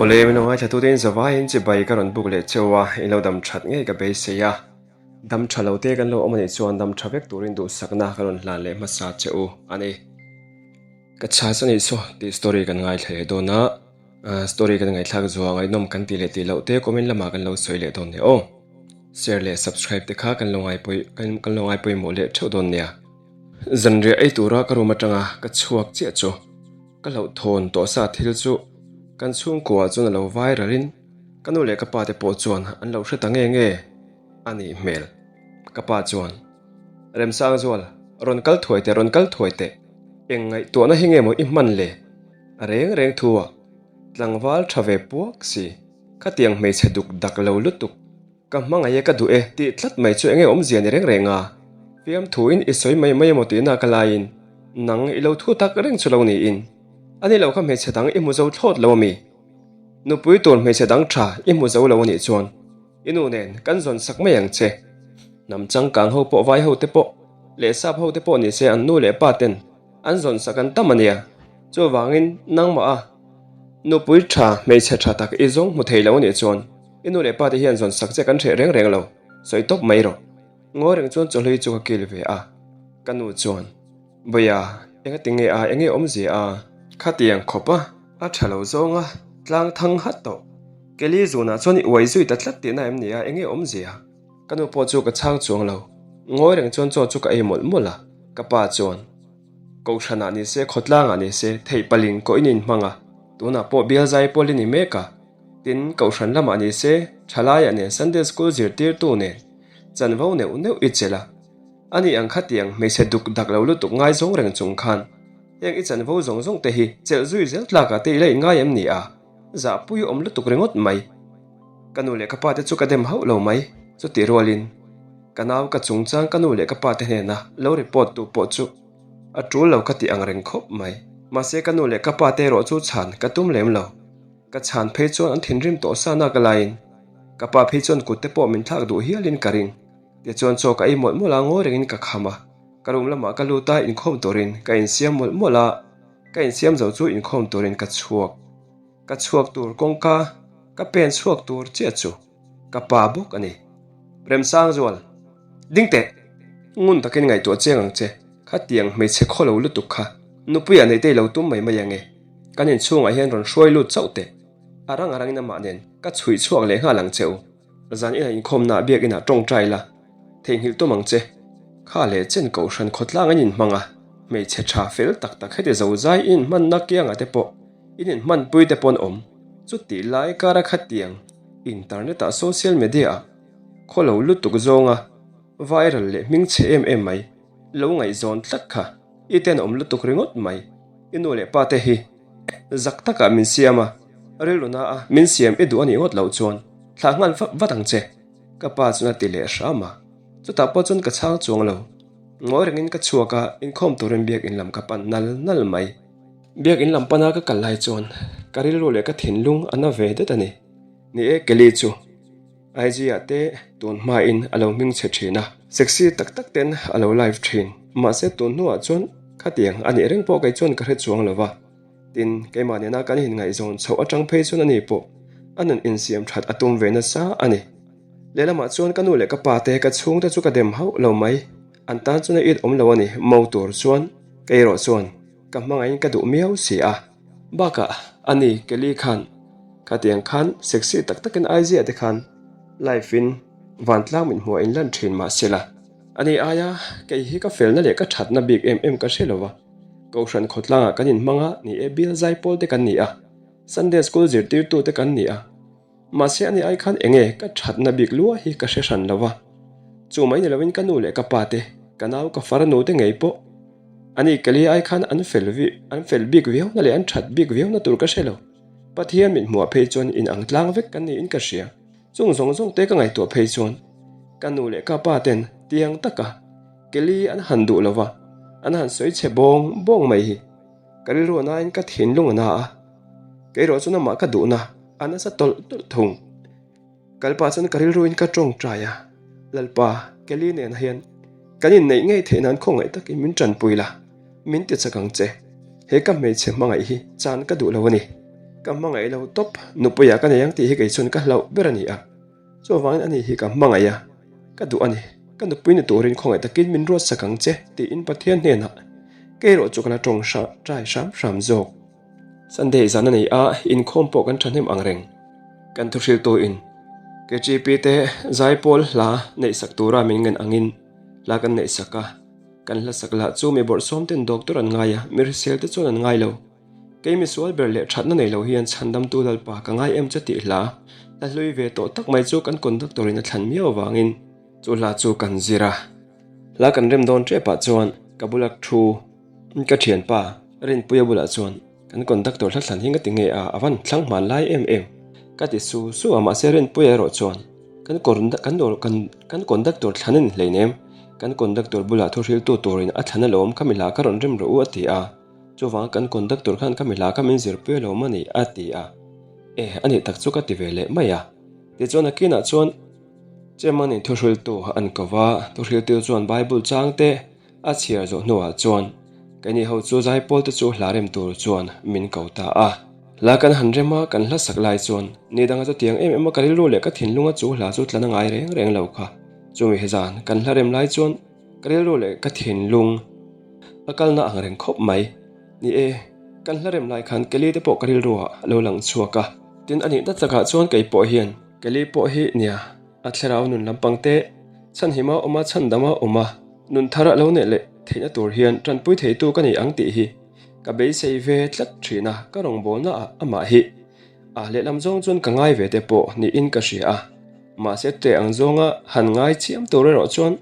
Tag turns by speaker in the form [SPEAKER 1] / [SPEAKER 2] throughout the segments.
[SPEAKER 1] Awle min lo ngaithla tute in zavaiin chibai ka rawn buk leh cheu a, in lo dam that ngei ka beisei a. Dam tha lo te kan lo awm anih chuan dam tha vek turin duhsakna ka rawn hlan leh hmasa che u a ni. Ka chhas anih saw tih story kan ngaithla leh dawn a, story kan ngaihthlak zuah ngaihnawm kan tih leh tih loh te comment lamah kan lo sawi leh dawn nia aw. Share leh subscribe te kha kan lo ngaipawih kan lo ngaipawimawh leh theuh dawn nia. Zanriah ei tura ka room atanga ka chhuak chiah chu ka hlauhthawn tawh sa thil chu kan chhungkua chuan a lo viral in ka nu leh ka pa te pawh chuan an lo hre ta nge nge a nih hmel. Ka pa chuan, Remsangzual, rawn kal thuai teh, rawn kal thuai teh, eng ngaihtuahna hi nge maw i hman le? A reng reng thu a, tlangval tha ve puak si, khatiang hmeichhe duk dak lo lutuk. Ka hmangaih e ka duh e tih tlat mai chu enge awmzia ni reng reng a, fiamthuin i sawi mai mai emaw tihna ka laiin nang i lo thu tak reng chu lo niin a ni lo kha hmeichhe dang i hmu zo thlawt lo ami? Nupui tur hmeichhe dang tha i hmu zo lo anih chuan i nu nen kan zawn sak mai ang che. Hnam changkang ho pawh vai ho te pawh leh sap ho te pawh ni se an nu leh pa ten an zawn sak an tam ania, chuvangin nangmah a nupui tha hmeichhe tha tak i zawng hmu thei lo anih chuan I nu leh pa te hian zawn sak che kan hreh reng reng lo, sawi tawp mai rawh. Ngawi reng chuan chawhlui chu ka kil ve a, ka nu chuan, Bawia, enga ti nge a, enge awmzia a? Khatiang khawp a, a tha lo zawng a, tlang thang hat tawh. Kelly zunah chuan i uai zui ta tlat tihna em ni a, enge awmzia? Ka nu pawh chu ka chhang chuang lo, ngawi reng chuan chaw chu ka ei mawlh mawlh a, ka pa chuan, Kohhranah ni se, khawtlangah ni se, theih paling kawh in inhmang a, tunah pawh bial zai pawl i ni mek a, Tin, Kohhran lamah ni se, Thalaiah nen Sunday School zirtirtu nen chanvo neuh neuh i chelh a. Ani ang khatiang hmeichhe duk dak lo lutuk ngaizawng reng chung khan heng i chanvo zawng zawng te hi chelh zui zel tlakah te i la inngai em ni a? Zahpui awm lutuk ringawt mai. Ka nu leh ka pa te chu ka dem hauh lo mai, chutih rualin ka nau ka chungchang ka nu leh ka pa te hnena lo report tu pawh chu a tul lo ka ti ang reng khawp mai. Mahse ka nu leh ka pa te erawh chu chhan ka tum lem lo. Ka chhan phei chuan an thinrim tawh sa nak laiin ka pa phei chuan kut te pawh min thlak duh hialin ka ring. Tichuan chaw ka ei mawlh mawlh a, ngawi rengin ka kham a. Ka room lamah ka lut a, inkhawm turin ka insiam mawlh mawlh a, ka insiam zo chu inkhawm turin ka chhuak. Ka chhuak tur kawngka ka pen chhuak tur chiah chu ka pa bawk a ni. Remsangzual, ding teh! Ngun takin ngaihtuah chiang ang che, khatiang hmeichhe khaw lo lutuk kha nupuiah neih te i lo tum mai mai ange. Kan inchhungah hian rawn hruai lut chauh teh. A rang a rangin amah nen ka chhuih chhuak leh nghal ang che u. Zan inah inkhawmnaah biakinah tawngtai la, theihnghilh tum ang che. Kha leh chen kohhran khawtlang in inhmang a, hmeichhe tha fel tak tak heti zozai in inhmanna kiangah te pawh in inhmanpui te pawn awm. Chutih lai kara khatiang internet-ah social media-ah khaw lo lutuk zawnga viral leh hmingchhe em em mai lo ngaihzawn tlat kha i tenawm lutuk ringawt mai. I nu leh pa te hi zak takah min siam a, rilru na a min siam i duh a nih ngawt loh chuan thlah nghal vat vat ang che, ka pa chuan a ti leh hram a. Chutah pawh chuan ka chhang chuang lo. Ngawi rengin ka chhuak a, inkhawm turin biakin lam ka pan nal nal mai. Biakin lam pana ka kal lai chuan ka rilru leh ka thinlung a na ve det a ni. Ni e, Kelly chu IG ah te tun hmain a lo hming chhe thin a, sexy tak tak ten a lo live thin. Mahse tun hnuah chuan khatiang a nih reng pawh kei chuan ka hre chuang lo va. Tin, keimah nena kan inngaihzawn chhoh atang phei chuan a ni pawh a nun insiam that a tum ve nasa a ni. Lehlamah chuan ka nu leh ka pa te ka chhungte chu ka dem hauh lo mai. An tan chuan a it awm lo a ni, mo tur chuan kei erawh chuan ka hmangaihin ka duh miau si a. Bakah a ni Kelly khan khatiang khan sexy tak takin ai ziah te khan live in vantlang min hmuh a inlan thin mahsela a ni aia kei hi ka felna leh ka thatna bik em em ka hre lo va, Kohhran khawtlangah kan inhmang a, ni e bial zaipawl te kan ni a, Sunday school zirtirtu te kan ni a. Mahse ani ai khan enge ka thatna bik lua hi ka hre hran lo va, chu mai ni lovin ka nu leh ka pa te, ka nau ka farnu te ngei pawh ani Kelly ai khan an fel vi an fel bik viau na leh an that bik viau na tur ka hre lo. Pathian mit hmuah phei chuan in ang tlang vek kan niin ka hria. Chung zawng zawng te ka ngaihtuah phei chuan ka nu leh ka pa ten tiang taka Kelly an han duh lo va, an han sawi chhe bawng bawng mai hi. Ka rilru a nain ka thinlung a na a, kei erawh chuan amah ka duhna a nasa tawlh tawlh thung. Kalpa chuan ka rilruin ka tawngtai a, Lalpa, Kelly nen hian kan inneih ngei theih nan khawngaih takin min tanpui la, min ti chak ang che. He ka hmeichhe hmangaih hi chan ka duh lo a ni. Ka hmangaih lo tawp, nupuiah ka nei ang tih hi kei chuan ka hlauh ber a ni a. Chuvangin ani hi ka hmangaih a, ka duh a ni. Ka nupui ni turin khawngaih takin min ruatsak ang che tiin Pathian hnenah kei erawh chu ka la tawng trai hram hram zawk. Sunday zan a nei a, inkhawm pawh kan thahnem ang reng. Kan thuhriltuin KGP te zaipawl hla neihsak tura min ngen angin hla kan neihsak a, kan hlasak lah chu mi bawrhsawm ten doctor an ngai a, mi hrisel te chuan an ngai lo. Kei misual ber leh thatna nei lo hian chhandamtu Lalpa ka ngai em che tih hla hla hlui ve tawh tak mai chu kan conductor in a thlan miau avangin chu hla chu kan zir a. Hla kan rem dawn tepah chuan ka bula thu ka thianpa Rinpuia bulah chuan kan conductor hla thlan hi nga ti nge a a van thlang hman lai em em ka ti su su a mahse Rinpuia erawh chuan kan kan conductor thlan a ni hleinem kan conductor bulah thu hriltu turin a thlan alawm kha mi hla ka rawn rem rawh u a ti a. Chuvang kan conductor khan ka mi hla kha min zirpui alawm a ni a ti a. E, a nih tak chu ka ti ve leh mai a. Tichuan a kinah chuan Chairman-in thuhriltu an ko va, thuhriltu chuan Bible chang te a chhiar zawh hnuah chuan keini ho chu zaipawl te chu hla rem tur chuan min ko ta a. Hla kan han rem a, kan hla sak lai chuan ni danga chutiang em em a ka rilru leh ka thinlunga chu hla chu tlan a ngai reng reng lo kha. Chumi zan kan hla rem lai chuan Ka rilru leh ka thinlung a kalna ang reng khawp mai. Ni e, kan hla rem lai khan Kelly te pawh ka rilru ah a lo lang chhuak a. Tin a nih ta takah chuan kei pawh hian Kelly pawh hi nia, a thlarau nun lampang te chhanhima awm a chhandama awm a, nun thar a lo neih leh theihna tur hian tanpui theitu ka nei ang tih hi ka beisei ve tlat thin a, ka rawngbawlna ah amah hi a lehlam zawng chuan ka ngai ve te pawh niin ka hria a, mahse teh ang zawnga han ngai chiam tur erawh chuan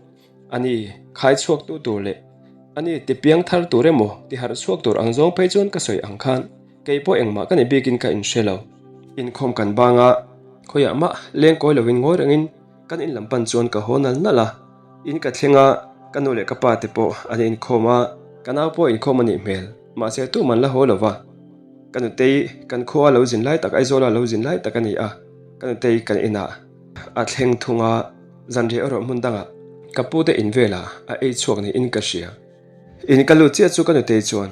[SPEAKER 1] A ni, khai chhuak tu tur leh a ni ti piang thar tur emaw ti harh chhuak tur ang zawng phei chuan ka sawi ang khan kei pawh engmah ka ni bikin ka inhre lo. Inkhawm kan bang a, khawiah mah leng kawi lovin ngawi rengin kan in lam pan chuan ka haw nal nal a. In ka thleng a, ka nu leh ka pa te pawh an inkhawm a, ka nau pawh inkhawm a nih hmel, mahse tuman la haw lo va. Ka nutei kan khua lo zin lai tak Aizawla lo zin lai tak a ni a, ka nutei kan inah a thleng thung a. Zanriah erawh hmun dangah ka pu te in velah a ei chhuak niin ka hria. In ka lut chiah chu ka nutei chuan,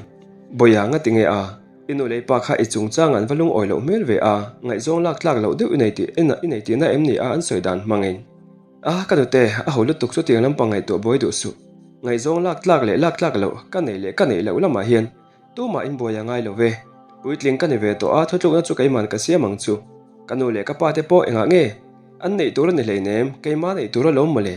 [SPEAKER 1] Bawia nga ti nge a, i nu leh i pa kha i chungchang an va lungawi loh hmel ve a, ngaihzawng lak tlak loh deuh i nei tih i nei tihna em ni a an sawi dan hmangin. A, ka nute, a ho lutuk chu tiang lampang ngaihtuah buai duh suh. Ngaihzawng lak tlak leh lak tlak loh ka nei leh ka neih loh lamah hian Tumah in buai a ngai lo ve. Puitling ka ni ve tawh a, thutlukna chu keiman ka siam ang chu. Ka nu leh ka pa te pawh engah nge an neih tur a ni hleinem, keimah neih tur alawm mawle.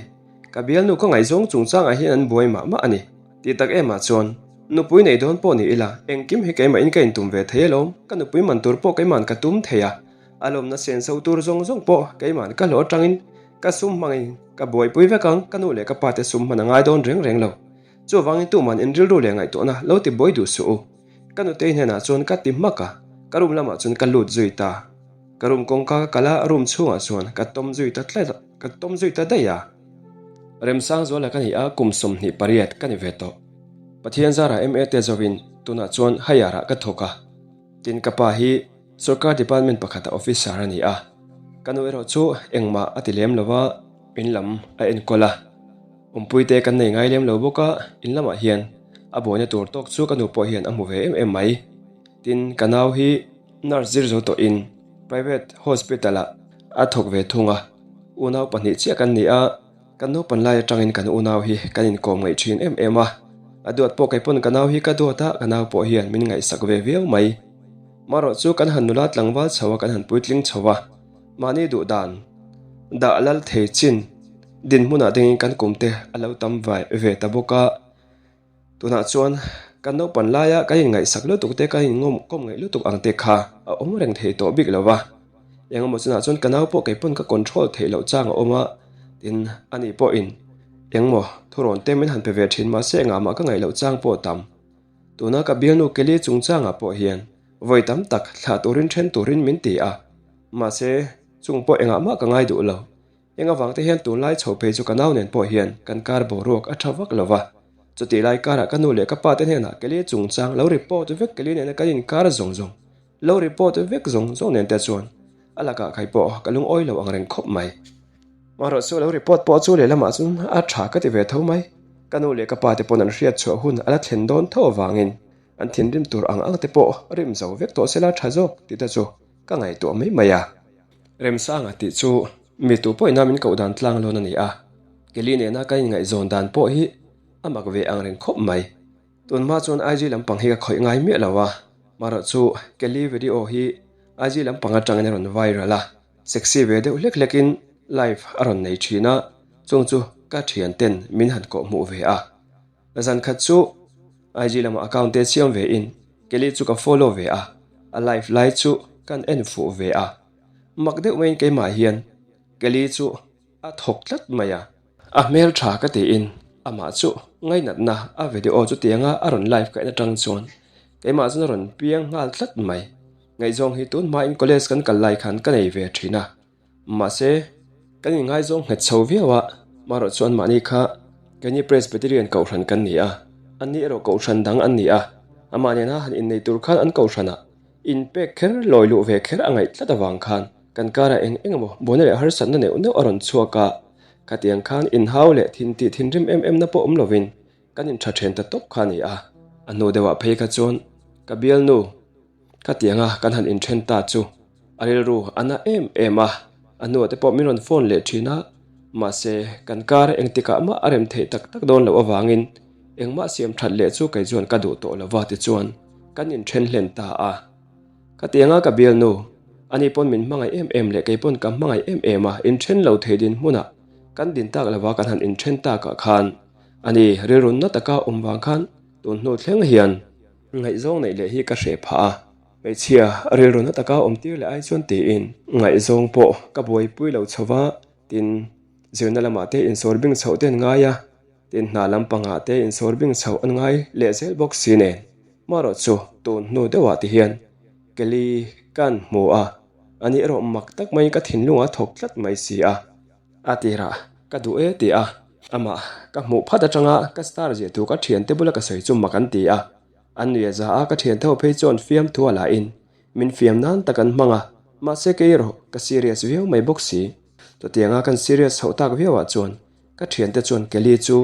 [SPEAKER 1] Ka bialnu ka ngaihzawng chungchangah hian an buai mah mah a ni. Tih tak emah chuan nupui nei dawn pawh ni ila, engkim hi keimahin ka intum ve thei alawm, ka nupui man tur pawh keiman ka tum thei a, a lawmna senso tur zawng zawng pawh keiman ka hlawh atangin ka sum hmangin ka buaipui vek ang, ka nu leh ka pa te sum hman a ngai dawn reng reng lo. Chuvangin tuman in rilru leh ngaihtuahna lo ti buai duh suh u. Ka nutei hnenah chuan ka ti hmak a, ka room lamah chuan ka lut zui ta. Ka room kawngka ka kal a, room chhungah chuan ka tawm zui ta tlat ka tawm zui ta daih a. Remsangzuala ka ni a, kum 28 ka ni ve tawh. Pathian zarah MA te zovin tunah chuan higher ah ka thawk a. Tin ka pa hi sorkar department pakhata officer a ni a. Ka nu erawh chu engmah a ti lem lo va, in lam a enkawl a. Awmpuite kan nei ngai lem lo bawk a, in lamah hian a buaina tur tawk chu ka nu pawh hian a hmu ve em em mai. Tin, ka nau hi nurse zir zo tawhin private hospital ah a thawk ve thung a, unau pahnih chiah kan ni a, kan naupan lai atangin kan unau hi kan inkawm ngaih thin em em a, a duat pawh kei pawn ka nau hi ka duat a, ka nau pawh hian min ngaihsak ve viau mai. Marawh chu kan han nula tlangval chho a, kan han puitling chho a. Mahni duh dan dah lal thei chin dinhmunah dingin kan kum te a lo tam ve ta bawk a. Tunah chuan kan naupan laia kan inngaihsak lutuk te, kan inngawm ngaih lutuk ang te kha a awm reng thei tawh bik lo va. Engemaw chunah chuan ka nau pawh kei pawn ka control theih loh chang a awm a, tin ani pawhin engmaw thurawn te min han pe ve thin mahse engah mah ka ngaih loh chang pawh tam. Tuna ka bialnu Kelly chungchangah pawh hian vawi tam tak thlah turin then turin min ti a. Mahse, chung pawh engah mah ka ngai duh lo. Eng avang te hian tunlai chho phei chu ka nau nen pawh hian kan kar boruak a tha vak lo va. Chutih lai karah ka nu leh ka pa te hnenah Kelly chungchang lo report vek Kelly nena kan inkar zawng zawng lo report vek zawng zawng nen te chuan a lakah khai pawh ka lungawi lo ang reng khawp mai. Marawh chu lo report pawh chu lehlamah chuan a tha ka ti ve tho mai. Ka nu leh ka pa te pawn an hriat chhuah hun a la thlen dawn tho avangin. An thinrim tur ang ang te pawh rim zo vek tawh sela tha zawk tih te chu ka ngaihtuah mai mai a. Remsanga tih chu mi tu pawhin a min koh dan tlang lawn a ni a, Kelly nena kan inngaihzawn dan pawh hi a mak ve ang reng khawp mai. Tunhma chuan IG lampang hi ka khawih ngai miah lo a, marawh chu Kelly video hi IG lampang atangin a rawn viral a, sexy ve deuh hlek hlekin live a rawn nei thin a, chung chu ka thianten min han kawh hmuh ve a. Zan khat chu IG lamah account te siam ve in Kelly chu ka follow ve a, a live lai chu kan en fuh ve a. Mak deuh maiin keimah hian Kelly chu a thawk tlat mai a. A hmel tha ka tiin amah chu ngainatna a video chu tianga a rawn live ka en atang chuan keimah chuan a rawn piang nghal tlat mai. Ngaihzawng hi tun hmain college kan kal lai khan ka nei ve thin a. Mahse, kan inngaizawng nghet chho viau a, marawh chuan mahni kha keini Presbyterian kohhran kan ni a, anni erawh kohhran dang an ni a, amah nena han innei tur khan an kohhranah inpek kher lawi luh ve kher a ngaih tlat avang khan kan karah eng eng emaw buaina leh harsatna neuh neuh a rawn chhuak a, khatiang khan inhau leh thin tih thinrim em em na pawh awm lovin kan intha then ta tawp kha a ni a, a hnu deuhah phei kha chuan ka bialnu Khatianga kan han inthen ta chu a rilru a na em em a, a hnuah te pawh min rawn phone leh thin a, mahse kan kar engtikah mah a rem theih tak tak dawn loh avangin engmah siam that leh chu kei chuan ka duh tawh lova tichuan kan inthen hlen ta a. Khatianga ka bialnu, ani pawn min hmangaih em em leh kei pawn ka hmangaih em em a, inthen lo thei dinhmunah kan din tak lova kan han inthen takah khan ani rilru na taka awm vang khan tun hnu thleng hian Ngaihzawng neih leh hi ka hreh phah a, hmeichhia rilru na taka awm tir leh ai chuan tiin ngaihzawng pawh ka buaipui lo chho va, tin zirna lamah te insawr bing chhoh te an ngai a, tin hna lampangah te insawr bing chhoh an ngai leh zel bawk si nen. Marawh chu tun hnu deuhah ti hian Kelly kan hmu a, ani erawh mak tak maiin ka thinlungah a thawk tlat mai si a. A tirah ka duh e ti a, amah ka hmuh phat atanga ka star zia thu ka thiante bula ka sawi chu mak an ti a. An nuih a za a, ka thiante ho phei chuan fiamthu a lahin min fiam nan tak an hmang a, mahse kei erawh ka serious viau mai bawk si. Chutianga kan serious chhoh tak viauah chuan ka thiante chuan Kelly chu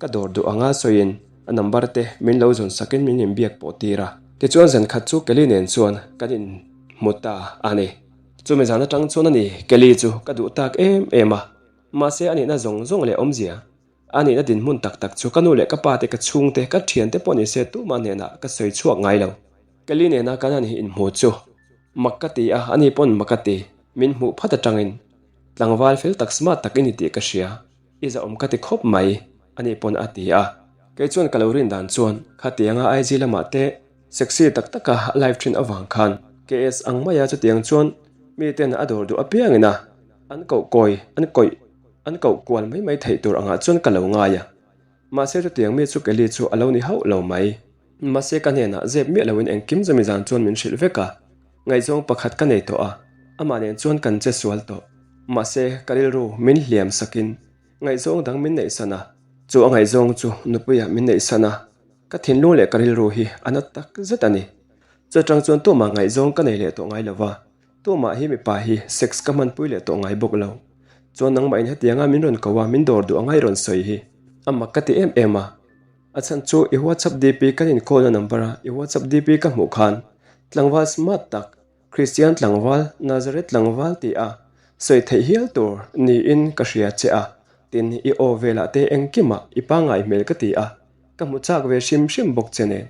[SPEAKER 1] ka dawr duh anga sawiin a number te min lo zawn sakin min inbiak pawh tir a. Tichuan zan khat chu Kelly nen chuan kan inhmu ta a ni. Chumi zan atang chuan a ni Kelly chu ka duh tak em em a, mahse a nihna zawng zawng leh awmzia, a nihna dinhmun tak tak chu ka nu leh ka pa te, ka chhungte, ka thiante pawh ni se tumah hnenah ka sawi chhuak ngai lo. Kelly nena kan han inhmu chu mak ka ti a, ani pawn mak a ti, min hmuh phat atangin tlangval fel tak smart tak i ni tih ka hria, i zahawm ka ti khawp mai, ani pawn a ti a. Kei chuan ka lo rin dan chuan khatianga IG lamah te Sexy tak taka a live thin avang khan KS ang maia chutiang chuan miten a dawr duh apiangin a an koh kawi an kawih an koh kual mai mai theih tur angah chuan ka lo ngai a. Mahse chutiang mi chu Kelly chu a lo ni hauh lo mai. Mahse ka hnenah zep miah loin engkim chumi zan chuan min hrilh vek a. Ngaihzawng pakhat ka nei tawh a, amah nen chuan kan che sual tawh. Mahse ka rilru min hliam sakin ngaihzawng dang min neihsan a, chu a ngaihzawng chu nupuiah min neihsan a. Ka thinlung leh ka rilru hi a na tak zet a ni. Chutang chuan tumah ngaihzawng ka nei leh tawh ngai lo va, tumah hi mipa hi sex ka hmanpui leh tawh ngai bawk lo. Chuan nangmahin hetianga min rawn ko a, min dawr duh anga i rawn sawi hi a mak ka ti em em a. A chhan chu i WhatsApp DP kan inkhawlna number a i WhatsApp DP ka hmuh khan tlangval smart tak Kristian tlangval, Nazareth tlangval ti a sawi theih hial tur niin ka hria che a, tin i aw velah te engkimah i pangngai hmel ka ti a, ka hmu chak ve hrim hrim bawk che nen.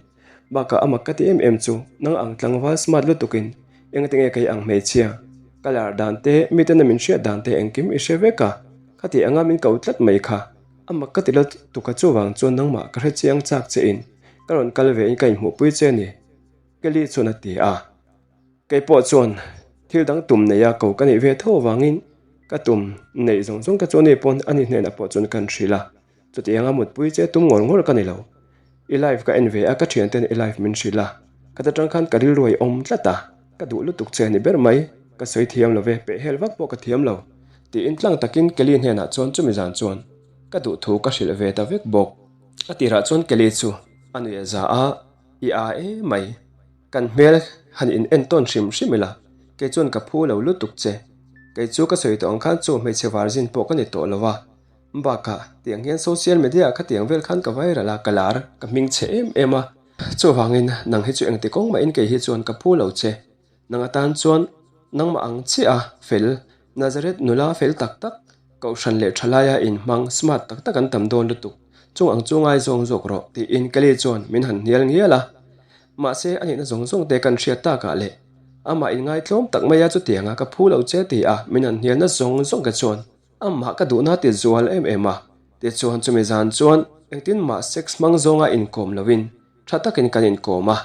[SPEAKER 1] Bakah a mak ka ti em em chu nang ang tlangval smart lutukin engtinge kei ang hmeichhia, ka lar dan te, miten a min hriat dan te engkim i hre vek a, ka tih anga min ko tlat mai kha a mak ka ti lutuk a chuvang chuan nangmah ka hre chiang chak che in ka rawn kal ve in ka inhmuhpui che ni. Kelly chuan a ti a, Kei pawh chuan thil dang tum neia ko ka neih ve tho avangin ka tum neih zawng zawng ka chu ani pawn ani hnenah pawh chuan kan hrilh a, chutianga mutpui che tum ngawr ngawr ka ni lo. I live ka en ve a, ka thianten i live min hrilh a, ka ta tang khan ka rilru a awm tlat a, ka duh lutuk che a ni ber mai, ka sawi thiam lo ve, pehhel vak pawh ka thiam lo, tiin tlang takin Kelly hnenah chuan chumi zan chuan ka duh thu ka hrilh ve ta vek bawk. A tirah chuan Kelly chu a nuih a za a. I a e mai. Kan hmel han in en tawn hrim hrim ila, kei chuan ka phu lo lutuk che. Kei chu ka sawi tawh ang khan chu hmeichhe varzin pawh ka ni tawh lo a. Bakah, tiang hian social media ah khatiang vel khan ka viral a, ka lar, ka hming chhe em em a. Chuvangin nang hi chu engti kawng mahin kei hi chuan ka phu lo che. Nang atan chuan nangmah ang chiah a fel, Nazareth nula fel tak tak, Kohhran leh thalaia inhmang smart tak tak an tam dawn lutuk, chung ang chu ngaizawng zawk rawh tiin Kelly chuan min han hnial ngial a. Mahse a nihna zawng zawng te kan hriat takah leh amah inngaitlawm tak maia chutianga ka phu lo che ti a min han hnialna zawng zawng te chuan amah ka duhna ti zual em em a. Tichuan chumi zan chuan engtin mah sex hmang zawnga inkawm loin tha takin kan inkawm a.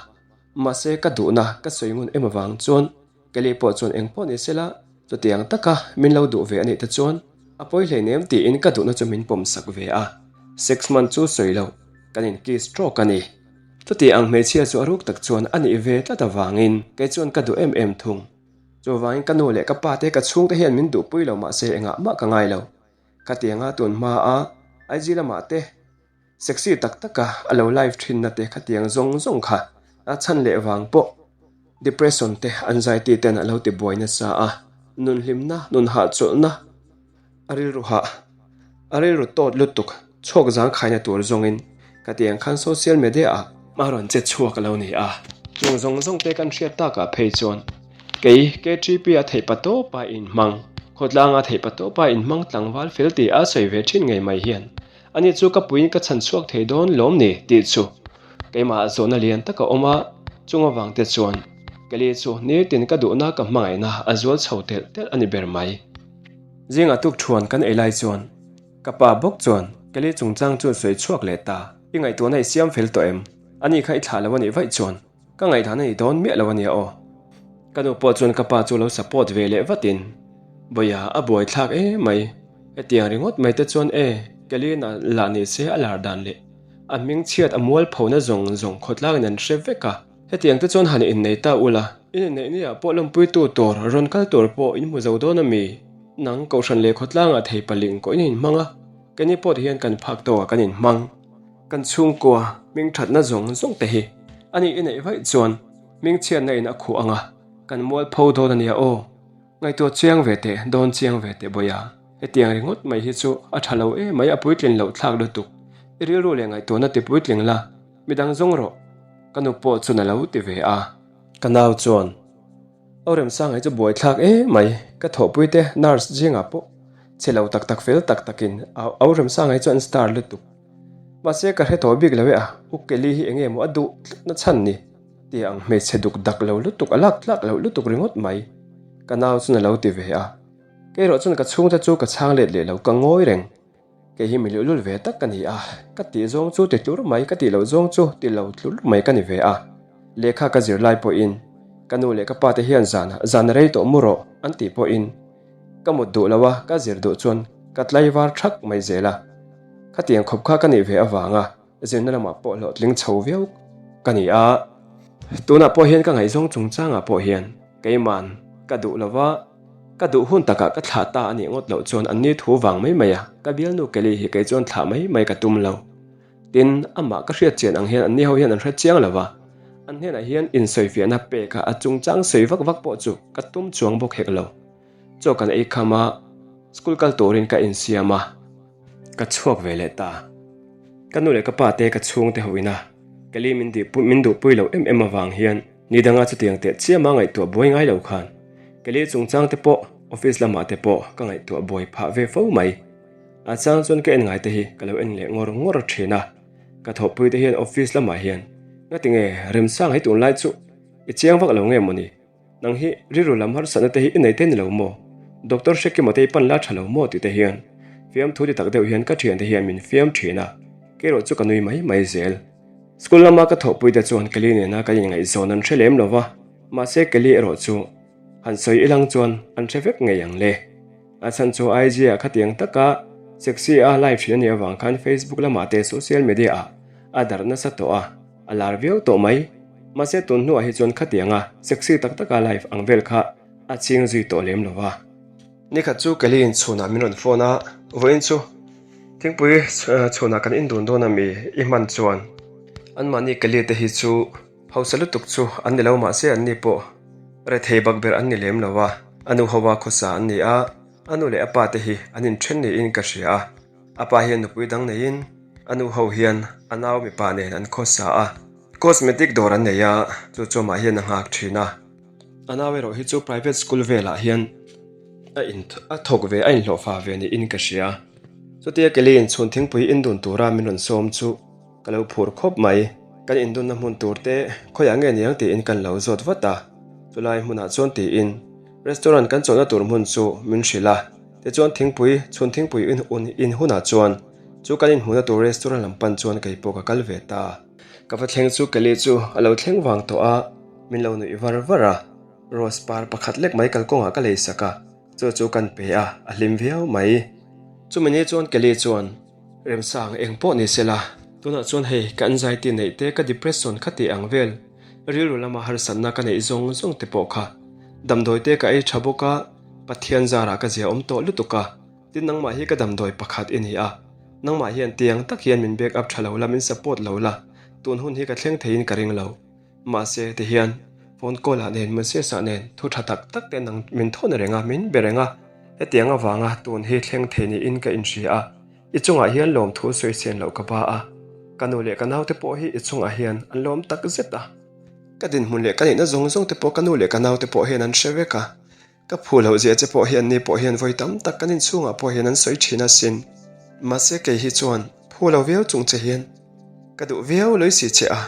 [SPEAKER 1] Mahse ka duhna ka sawi ngun em avang chuan Kelly pawh chuan eng pawh ni sela chutiang taka min lo duh ve a nih te chuan a pawi hleinem tiin ka duhna chu min pawm sak ve a. Sex hman chu sawi loh kan in kiss trawk a ni. Chuti ang hmeichhia chu a ruk tak chuan a nih ve tlat avangin kei chuan ka duh em em thung. Chuvangin ka nu leh ka pa te ka chhungte hian min duhpui lo mahse engah mah ka ngai lo. Khatianga tun hma a IG lamah te sexy tak taka a lo live thinna te khatiang zawng zawng kha a chhan leh vang pawh depression te anxiety ten a lo ti buai nasa a, nun hlimna, nun hahchawlhna a rilru hah a rilru tawt lutuk chhuak zang khaina tur zawngin khatiang khan social media ah a rawn che chhuak a lo ni a. Chung zawng zawng te kan hriat takah phei chuan kei KTP a theih pa tawpa inhmang, khawtlanga theih pa tawpa inhmang tlangval fel tih a sawi ve thin ngei mai hian Ani chu ka puiin ka chhan chhuak thei dawn lawm ni tih chu keimah zawhna lian tak a awm a, chung avang te chuan Kelly chu nitin ka duhna ka hmangaihna a zual chho telh telh a ni ber mai. Zingah tuk thuan kan ei lai chuan ka pa bawk chuan Kelly chungchang chu sawi chhuak leh ta, I ngaihtuahna i siam fel tawh em? Ani kha i thlah lo a nih vaih chuan Ka ngaihdan a ni dawn miah lo a nia aw. Ka nu pawh chuan ka pa chu lo support ve leh vatin, Bawia a buai thlak em mai, hetiang ringawt mai te chuan e, Kelina lah ni se a lar dan leh a hming chhiat a mual phona zawng zawng khawtlangin an hre vek a, hetiang te chuan han innei ta ula, in inneih nia pawh lawmpuitu tur rawn kal tur pawh in hmu zo dawn a mi? Nang Kohhran leh khawtlangah thei paling kawh in inhmang a, keini pawh ti hian kan phak tawkah kan inhmang. Kan chhungkua hming thatna zawng zawng te hi a nih i neih vaih chuan hming chhiatna in a khuh ang a, kan mual pho dawn a nia aw. Ngaihtuah chiang ve teh, dawn chiang ve teh Bawia. Hetiang ringawt mai hi chu a tha lo em mai a puitlin loh thlak lutuk. I rilru leh ngaihtuahna ti puitling la, midang zawng rawh. Ka nu pawh chuan a lo ti ve a. Ka nau chuan, Aw Remsanga hi chu buai thlak em mai, ka thawhpui te nurse zingah pawh chhe lo tak tak fel tak takin Au Remsanga hi chu an star lutuk. Mahse ka hre tawh bik lo e a, U Kelly hi enge maw a duh tlatna chhan ni? Tia ang hmeichhe duk dak lo lutuk a lak tlak loh lutuk ringawt mai. Ka nau chuan a lo ti ve a. Kei erawh chuan ka chhungte chu ka chhang let leh lo, ka ngawi reng. Kei hi mi luhlul ve tak ka ni a, ka tih zawng chu ti tlur mai, ka tih loh zawng chu ti lo tlur mai ka ni ve a. Lehkha ka zir lai pawhin ka nu leh ka pa te hian zanah zan rei tawh mu rawh an tih pawhin Ka mut duh lo a, ka zir duh chuan ka tlaivar thak mai zel a. Khatiang khawp kha ka nih ve avanga zirna lamah pawh hlawhtling chho viau ka ni a. Tunah pawh hian ka ngaihzawng chungchangah pawh hian keiman ka duh lo va, ka duh hun takah ka thlah ta a nih ngawt loh chuan an ni thu vang mai mai a, ka bialnu Kelly hi kei chuan thlah mai mai ka tum lo. Tin, amah ka hriat chian ang hian anni ho hian an hre chiang lo va, an hnenah hian insawifiahna pek a, a chungchang sawi vak vak pawh chu ka tum chuang bawk hek lo. Chaw kan ei kham a, school kal turin ka insiam a, ka chhuak ve leh ta. Ka nu leh ka pa te ka chhungte ho ina Kelly min dih min duhpui loh em em avang hian ni danga chutiang teh chiama ngaihtuah buai ngai lo khan Kelly chungchang te pawh office lamah te pawh ka ngaihtuah buai phah ve fo mai. A chang chuan ka en ngai te hi ka lo en leh ngawr ngawr thin a, ka thawhpui te hian office lamah hian ngati nge Remsang hi tunlai chu i chiang vak lo nge mawni, nang hi rilru lam harsatna te hi i nei te ni lo maw, Doctor Hrekima te i pan la tha lo maw tih te hian fiamthu ti tak deuh hian ka thiante hian min fiam thin a, kerawh chu ka nui mai mai zel. School lama ka thawhpui te chuan Kelly nena kan inngaihzawn an hre lem lo va, mahse Kelly erawh chu han sawi ilang chuan an hre vek ngei ang le. A chhan chu IG ah khatiang taka sexy a live thin a nih avang khan Facebook lamah te social media ah a darh nasa tawh a, a lar viau tawh mai. Mahse tun hnuah hi chuan khatianga sexy tak taka live ang vel kha a ching zui tawh lem lo va. Nikhat chu Kelly in chhunah min rawn phone a, vawiin chu thingpui chhunah kan indun dawn a mi i hman chuan anmahni Kelly te hi chu Hausa lutuk chu an ni lo mahse an ni pawh rethei bak ber an ni lem lo a, a nu hoa khawsa an ni a, a nu leh a pa te hi an inthen niin ka hria a, a pa hian nupui dang neiin a nu ho hian a nau mipa nen an khawsa a. Cosmetic dawr an nei a, chu chu amah hian a nghak thin a. A nau erawh hi chu private school velah hian a in a thawk ve a inhlawhfa ve niin ka hria. Chutia Kelly in chhun thingpui indun tura min rawn sawm chu ka lo phur khawp mai. Kan indunna hmun tur te khawiah nge niang tiin kan lo zawt vat a, chulai hmunah chuan tiin restaurant kan chawlhna tur hmun chu min hrilh a. Tichuan thingpui chhun thingpui in hunah chuan chu kan inhmuhna tur restaurant lam pan chuan kei pawh ka kal ve ta. Ka va thleng chu Kelly chu a lo thleng vang tawh a, min lo nuih var var a. Rose par pakhat lek mai kalkawngah ka lei sak a, chu chu kan pe a, a hlim viau mai. Chumi ni chuan Kelly chuan Remsang eng pawh ni se la, tunah chuan hei ka anxiety neih te ka depression kha tih ang vel, rilru lama harsatna ka neih zawng zawng te pawh kha damdawi te ka ei tha bawk a, Pathian zarah ka zia awm tawh lutuk a. Tin nangmah hi ka damdawi pakhat i ni a, nangmah hian tiang tak hian min back up tha lo la, min support lo la, tun hun hi ka thleng theiin ka ring lo. Mahse tihian phone call ah nen message ah nen thu tha tak tak te nang min thawn reng a, min be reng a, hetiang avanga tun hi thleng thei niin ka inhria a, i chungah hian lawmthu sawi sen loh ka ba a, ka nu leh ka naute pawh hi i chungah hian an lawm tak zet a. Ka dinhmun leh ka nihna zawng zawng te pawh ka nu leh ka naute pawh hian an hre vek a, Ka phu loh zia che pawh hian ni pawh hian vawi tam tak kan inchhungah pawh hian an sawi thin asin. Mahse kei hi chuan phu lo viau chung che hian ka duh viau lawih si che a.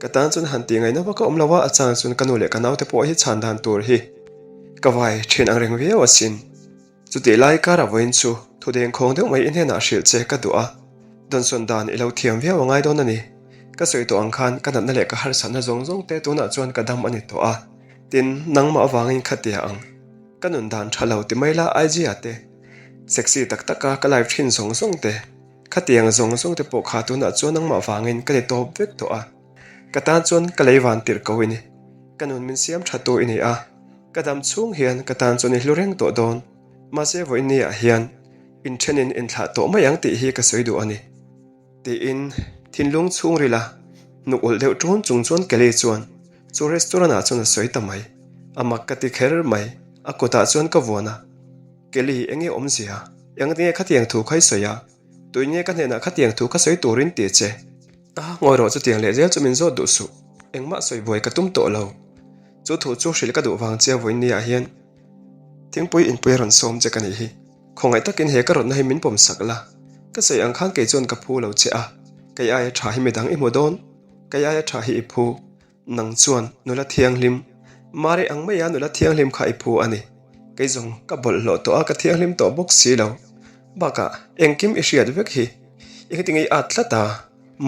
[SPEAKER 1] Ka tan chuan han tih ngaihna vak a awm lo a, a chang chuan ka nu leh ka naute pawh hi chhan dan tur hi ka vai thin ang reng viau asin. Chutih lai kar a vawiin chu thu dengkhawng deuh mai i hnenah hrilh che ka duh a, dawnsawn dan i lo thiam viau a ngai dawn a ni. Ka sawi tawh ang khan ka natna leh ka harsatna zawng zawng te tunah chuan ka dam a ni tawh a. Tin, nangmah avangin khatia ang. Ka nun dan tha lo ti mai la IG ah te, sexy tak taka ka live thin zawng zawng te, khatiang zawng zawng te pawh kha tunah chuan nangmah vangin ka ti tawp vek tawh a. Ka tan chuan ka lei van tirh ko i ni. Ka nun min siam tha tu i ni a. Ka dam chhung hian ka tan chuan i hlu reng tawh dawn. Mahse vawiin ah hian inthenin inthlah tawh mai ang tih hi ka sawi duh a ni. Tiin thinlung chhungrila hnuk ulh deuh ṭun chung chuan Kelly chuan chu restaurant ah chuan a sawi ta mai. A mak ka ti kher mai, a kutah chuan ka vuan a. Kelly, enge awmzia? Engtinge khatiang thu kha i sawi a? Tuinge ka hnenah khatiang thu kha sawi turin ti che? A ngawi rawh chutiang leh zel chu min zawt duh suh. Engmah sawi buai ka tum tawh lo. Chu thu chu hrilh ka duh vang che vawiin ah hian thingpui inpui a rawn sawm che ka nih hi. Khawngaih takin he ka rawtna hi min pawm sak la, ka sawi ang khan kei chuan ka phu lo che a, kei aia tha hi midang i hmu dawn, kei aia tha hi i phu, nang chuan nula thianghlim, Mari ang maia nula thianghlim kha i phu a ni, kei zawng ka bawlhhlawh tawh a ka thianghlim tawh bawk si lo, bakah engkim i hriat vek hi, engtinge i at tlat a,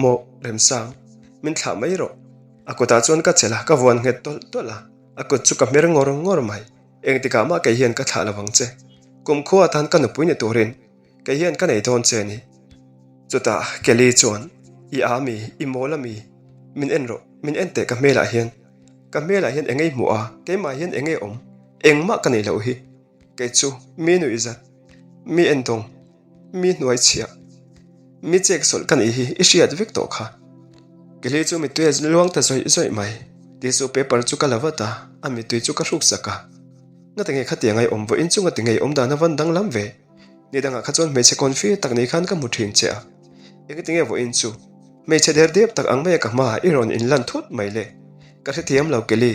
[SPEAKER 1] maw Remsang, min thlah mai rawh, a kutah chuan ka chelh a, ka vuan nghet tawlh tawlh a, a kut chu ka hmer ngawr ngawr mai. Engtikah mah kei hian ka thlah lo vang che. Kumkhua atan ka nupui ni turin kei hian ka nei dawn che ni. Chutah Kelly chuan, I a mi, i mawl a mi, min en rawh, min en teh ka hmelah hian. Ka hmelah hian eng ei hmuh a, keimah hian eng ei awm, engmah ka nei loh hi. Kei chu mi nuihzat, mi endawng. Mi hnuai chhiah, mi chek sawlh ka nih hi i hriat vek tawh kha. Kelly chu mittui a luang ta zawih zawih mai. Tissue paper chu ka la vat a, a mittui chu ka hruk sak a. Ngati nge khatiang ai awm vawiin chu ngati nge i awm dan a van danglam ve? Ni dangah kha chuan hmeichhe confi tak ni khan ka hmu thin che a. Engati nge vawiin chu hmeichhe der dep tak ang maia ka hmaah i rawn inlan thut mai le? Ka hrethiam lo Kelly,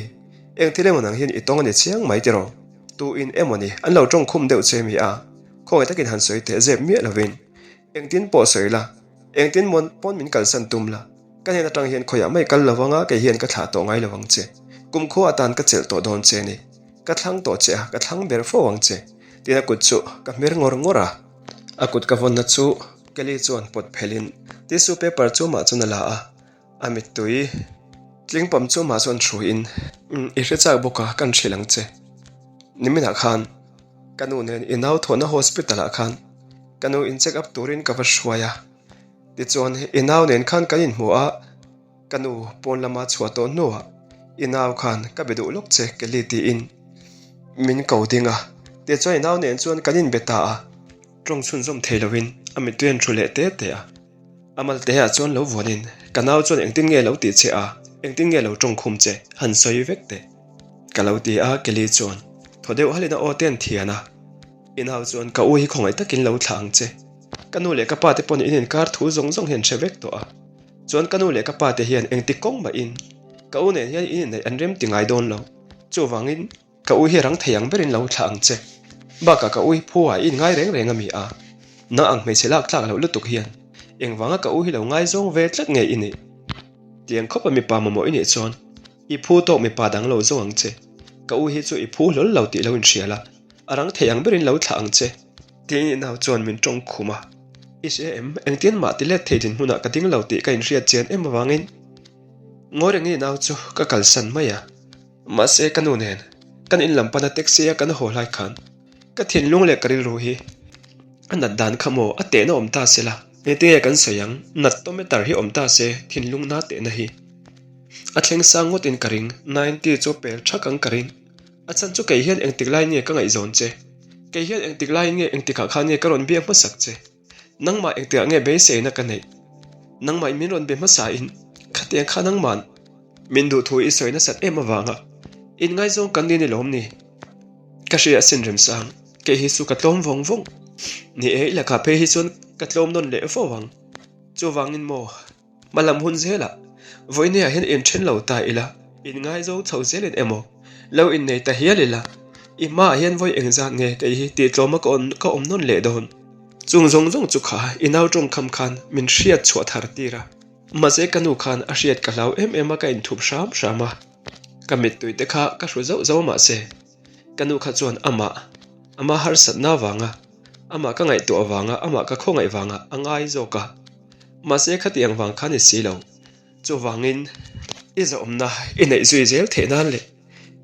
[SPEAKER 1] eng thil emaw nang hian i tawng a ni chiang mai tiraw? Tu in emaw ni an lo tawng khum deuh che mi a? Khawngaih takin han sawi teh zep miah lovin engtin pawh sawi la, engtin mawn pawn min kalsan tum la, ka hnen atang hian khawiah mai kal lo anga kei hian ka thlah tawh ngai lo ang che. Kumkhua atan ka chelh tawh dawn che ni. Ka thlang tawh che a, ka thlang ber fo ang che. Tiin a kut chu ka hmer ngawr ngawr a. A kut ka vawnna chu Kelly chuan pawt phelhin tissue paper chu mah chuan a la a. A mittui tling pam chu mah chuan hruiin, Umm, i hre chak bawk a, kan hrilh ang che. Niminah khan ka nu nen i nau thawhna hospital ah khan ka nu in check up turin ka va hruai a. Tichuan i nau nen khan kan inhmu a, ka nu pawn lama chhuah tawh hnuah i nau khan ka be duh lawk che Kelly tiin min ko ding a. Tichuan i nau nen chuan kan inbe ta a, tawng chhunzawm thei loin a mittui an hru leh te te a. A malteah chuan lo vuanin, Ka nau chuan engtin nge lo tih che a, engtin nge lo tawng khum che, han sawi vek teh. Ka lo ti a, Kelly chuan thaw deuh halin a aw te an thian a. I nau chuan ka u hi khawngaih takin lo thlah ang che. Ka nu leh ka pa te pawn in inkar thu zawng zawng hi an hre vek tawh a. Chuan ka nu leh ka pa te hian engti kawng mahin ka u nen hian in inneih an rem ti ngai dawn lo. Chuvangin ka u hi rang thei ang berin lo thlah ang che. Bakah ka u hi phu ah i inngai reng reng a mi a. Nang ang hmeichhe lak tlak loh lutuk hian engvanga ka u hi lo ngaizawng ve tlat nge i nih? Tiang khawpa mipa mamawh i nih chuan i phu tawk mipa dang lo zawng ang che. Ka u hi chu i phu hlawl lo tih lo inhria la, a rang thei ang berin lo thlah ang che. Tiin i nau chuan min tawng khum a. I hria em? Engtin mah ti let thei dinhmunah ka ding lo tih ka inhriat chian em avangin ngawi reng i nau chu ka kalsan mai a. Mahse ka nu nen kan in lam pana taxi a kan haw hlai khan ka thinlung leh ka rilru hi a nat dan kha maw a tehna awm ta se la. Engtinge kan sawi ang? Nat tometer hi awm ta se thinlung na tehna hi a thleng sang ngawtin ka ring. 90 chu pel thak ang ka ring. A chhan chu kei hian engtik laiin nge ka ngaihzawn che? Kei hian engtik laiin nge engtikah khan nge ka rawn biak hmasak che? Nangmah engtikah nge beiseina ka neih? Nangmah in min rawn be hmasa in khatiang kha nangma'n min duh thu i sawi nasat em avanga inngaizawng kan ni ni lawm ni? Ka hria asin Remsang, kei hi chu ka tlawm vawng vawng. Ni e, i lakah phei hi chuan ka tlawm nawn leh fo ang. Chuvangin maw? Hmalam hun zelah vawinia hian inthen lo ta ila, inngaizawng chho zelin emaw lo innei ta hial ila, i hmaah hian vawi engzat nge kei hi tih tlawma ka ka awm nawn leh dawn. Chung zawng zawng chu kha i nau tawngkham khan min hriat chhuah thar tir a, mahse ka nu khan a hriat ka hlau em em a ka inthup hram hram a, ka mittui te kha ka hru zauh zauh mahse ka nu kha chuan amah ama harsatna avanga amah ka ngaihtuah avanga amah ka khawngaih vanga a ngai zawk a. Mahse khatiang vang kha ni si lo. Chuvangin i zawmna i neih zui zel theih nan leh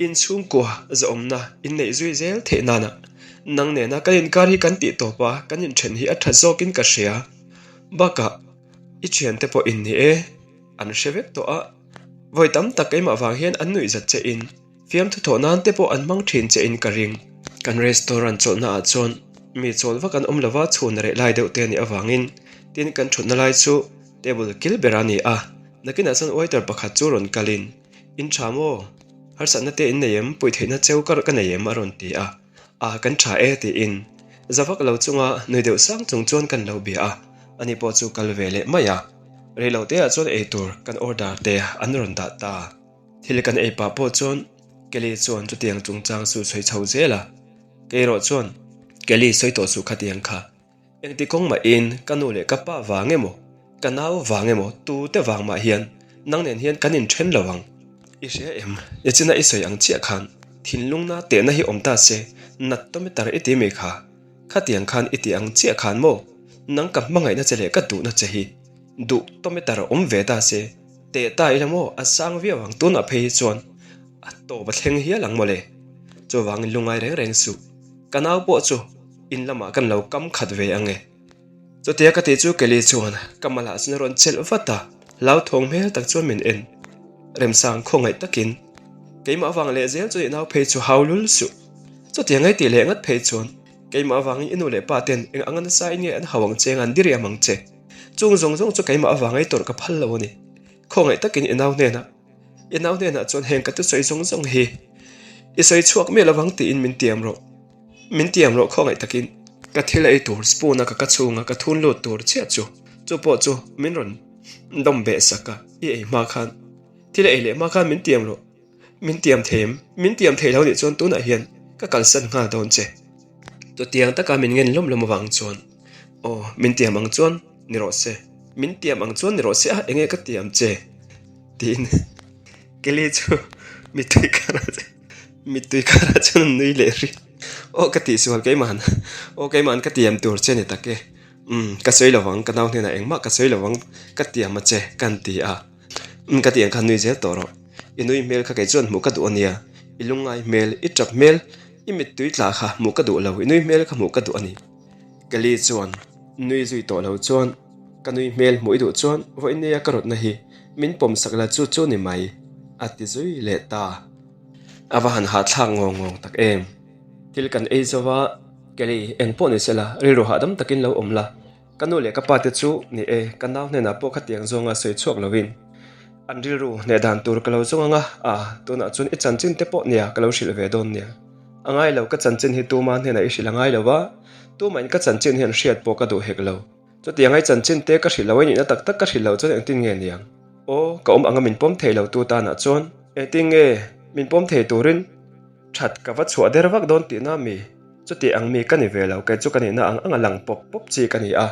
[SPEAKER 1] inchhungkua zawmna in neih zui zel theih nana nang nena kan inkar hi kan tih tawp a, kan inthen hi a tha zawkin ka hria. Bakah i thiante pawh in ni e, an hre vek tawh a, vawi tam tak keimah vang hian an nuihzat che in. Fiamthu thawh nan te pawh an hmang thin che in ka ring. Kan restaurant chawlhna ah chuan mi chawl vak an awm lova chhun reh lai deuh te a nih avangin tin kan thutna lai chu table kil ber a ni a, nakinah chuan waiter pakhat chu rawn kalin, In tha maw? Harsatna te in nei em? Puih theihna cheu ka ka nei em? a rawn ti a, A kan tha e tiin za vak lo chunga nui deuh sang chung chuan kan lo bia a, ani pawh chu kal ve leh mai a, reilote ah chuan eitur kan order te an rawn dah ta. Thil kan ei pah pawh chuan Kelly chuan chutiang chungchang chu sawi chho zel a, kei erawh chuan Kelly sawi tawh suh khatiang kha. Engti kawng mahin ka nu leh ka pa vang emaw, ka nau vang emaw tute vang mah hian nang nen hian kan inthen lo ang. I hria em? Nichina i sawi ang chiah khan thinlungna tehna hi awm ta se nat tometer i ti mi kha. Khatiang khan i ti ang chiah khan maw? Nang ka hmangaihna che leh ka duhna che hi duh tometer awm ve ta se. Teh ta ila maw a sang viau ang tunah phei hi chuan a tawp a thleng hial ang mawle. Chuvangin lungai reng reng suh. Ka nau pawh chu in lamah kan lo kam khat ve ang e. Chutia ka tih chu Kelly chuan ka malah chuan a rawn chelh vat a, hlauthawng hmel tak chuan min en. Remsang khawngaih takin keimah avang leh zel chu i nau phei chu hau lul suh. Chutia ngai tih leh ngat phei chuan keimah avangin i nu leh pa ten eng anga nasa in nge an hau ang che ang an diriam ang che. Chung zawng zawng chu keimah avang ei tawrh ka phal lo a ni. Khawngaih takin i nau hnenah, i nau hnenah chuan heng ka thusawi zawng zawng hi i sawi chhuak miah lovang tiin min tiam rawh. Min tiam rawh khawngaih takin. Ka thil ei tur spoon a ka ka chhunga ka thun lut tur chiah chu, chu pawh chu min rawn dawm beh sak a, i ei hma khan, thil ei leh hma khan min tiam rawh. Min tiam thei em? Min tiam thei lo nih chuan tunah hian ka kalsan nghal dawn che. Chutiang taka min ngen lawm lawm avang chuan aw min tiam ang chuan ni rawh se, min tiam ang chuan ni rawh se a enge ka tiam che tiin Kelly chu mittui karah mittui karah chuan an nui leh rih. Aw ka tihsual keimahan aw keimahan ka tiam tur che ni tak e umm ka sawi lovang ka nau hnenah engmah ka sawi lovang ka tiam a che ka han ti a. Umm ka tih ang khan nui zel tawh rawh. I nui hmel kha kei chuan hmuh ka duh a nia. I lungngai hmel, i tap hmel, i mittui tla kha hmuh ka duh lo, i nui hmel kha hmuh ka duh a ni. Kelly chuan nui zui tawh lo chuan ka nui hmel hmuh i duh chuan vawinia ka rawtna hi min pawm sak la chu chu ni mai a ti zui leh ta. A va han hahthlak ngawng ngawng tak em. Thil kan ei zo va, Kelly eng pawh ni sela rilru hahdam takin lo awm la. Ka nu leh ka pa te chu ni e, ka nau hnenah pawh khatiang zawnga sawi chhuak lovin an rilru hneh dan tur ka lo zawng ang a, a, tunah chuan i chanchin te pawh nia ka lo hrilh ve dawn nia. A ngai lo, ka chanchin hi tuma hnenah i hrilh a ngai lo va, tumahin ka chanchin hian hriat pawh ka duh hek lo. Chutiang ai chanchin te ka hrilh lo a nihna tak tak ka hrilh loh chuan engtin nge niang? Aw, ka awm anga min pawm thei lo tu tanah chuan engtin nge min pawm thei turin that ka va chhuah der vak dawn tihna mi? Chuti ang mi ka ni ve lo, kei chu ka nihna ang anga lang pawp pawp chi ka ni a.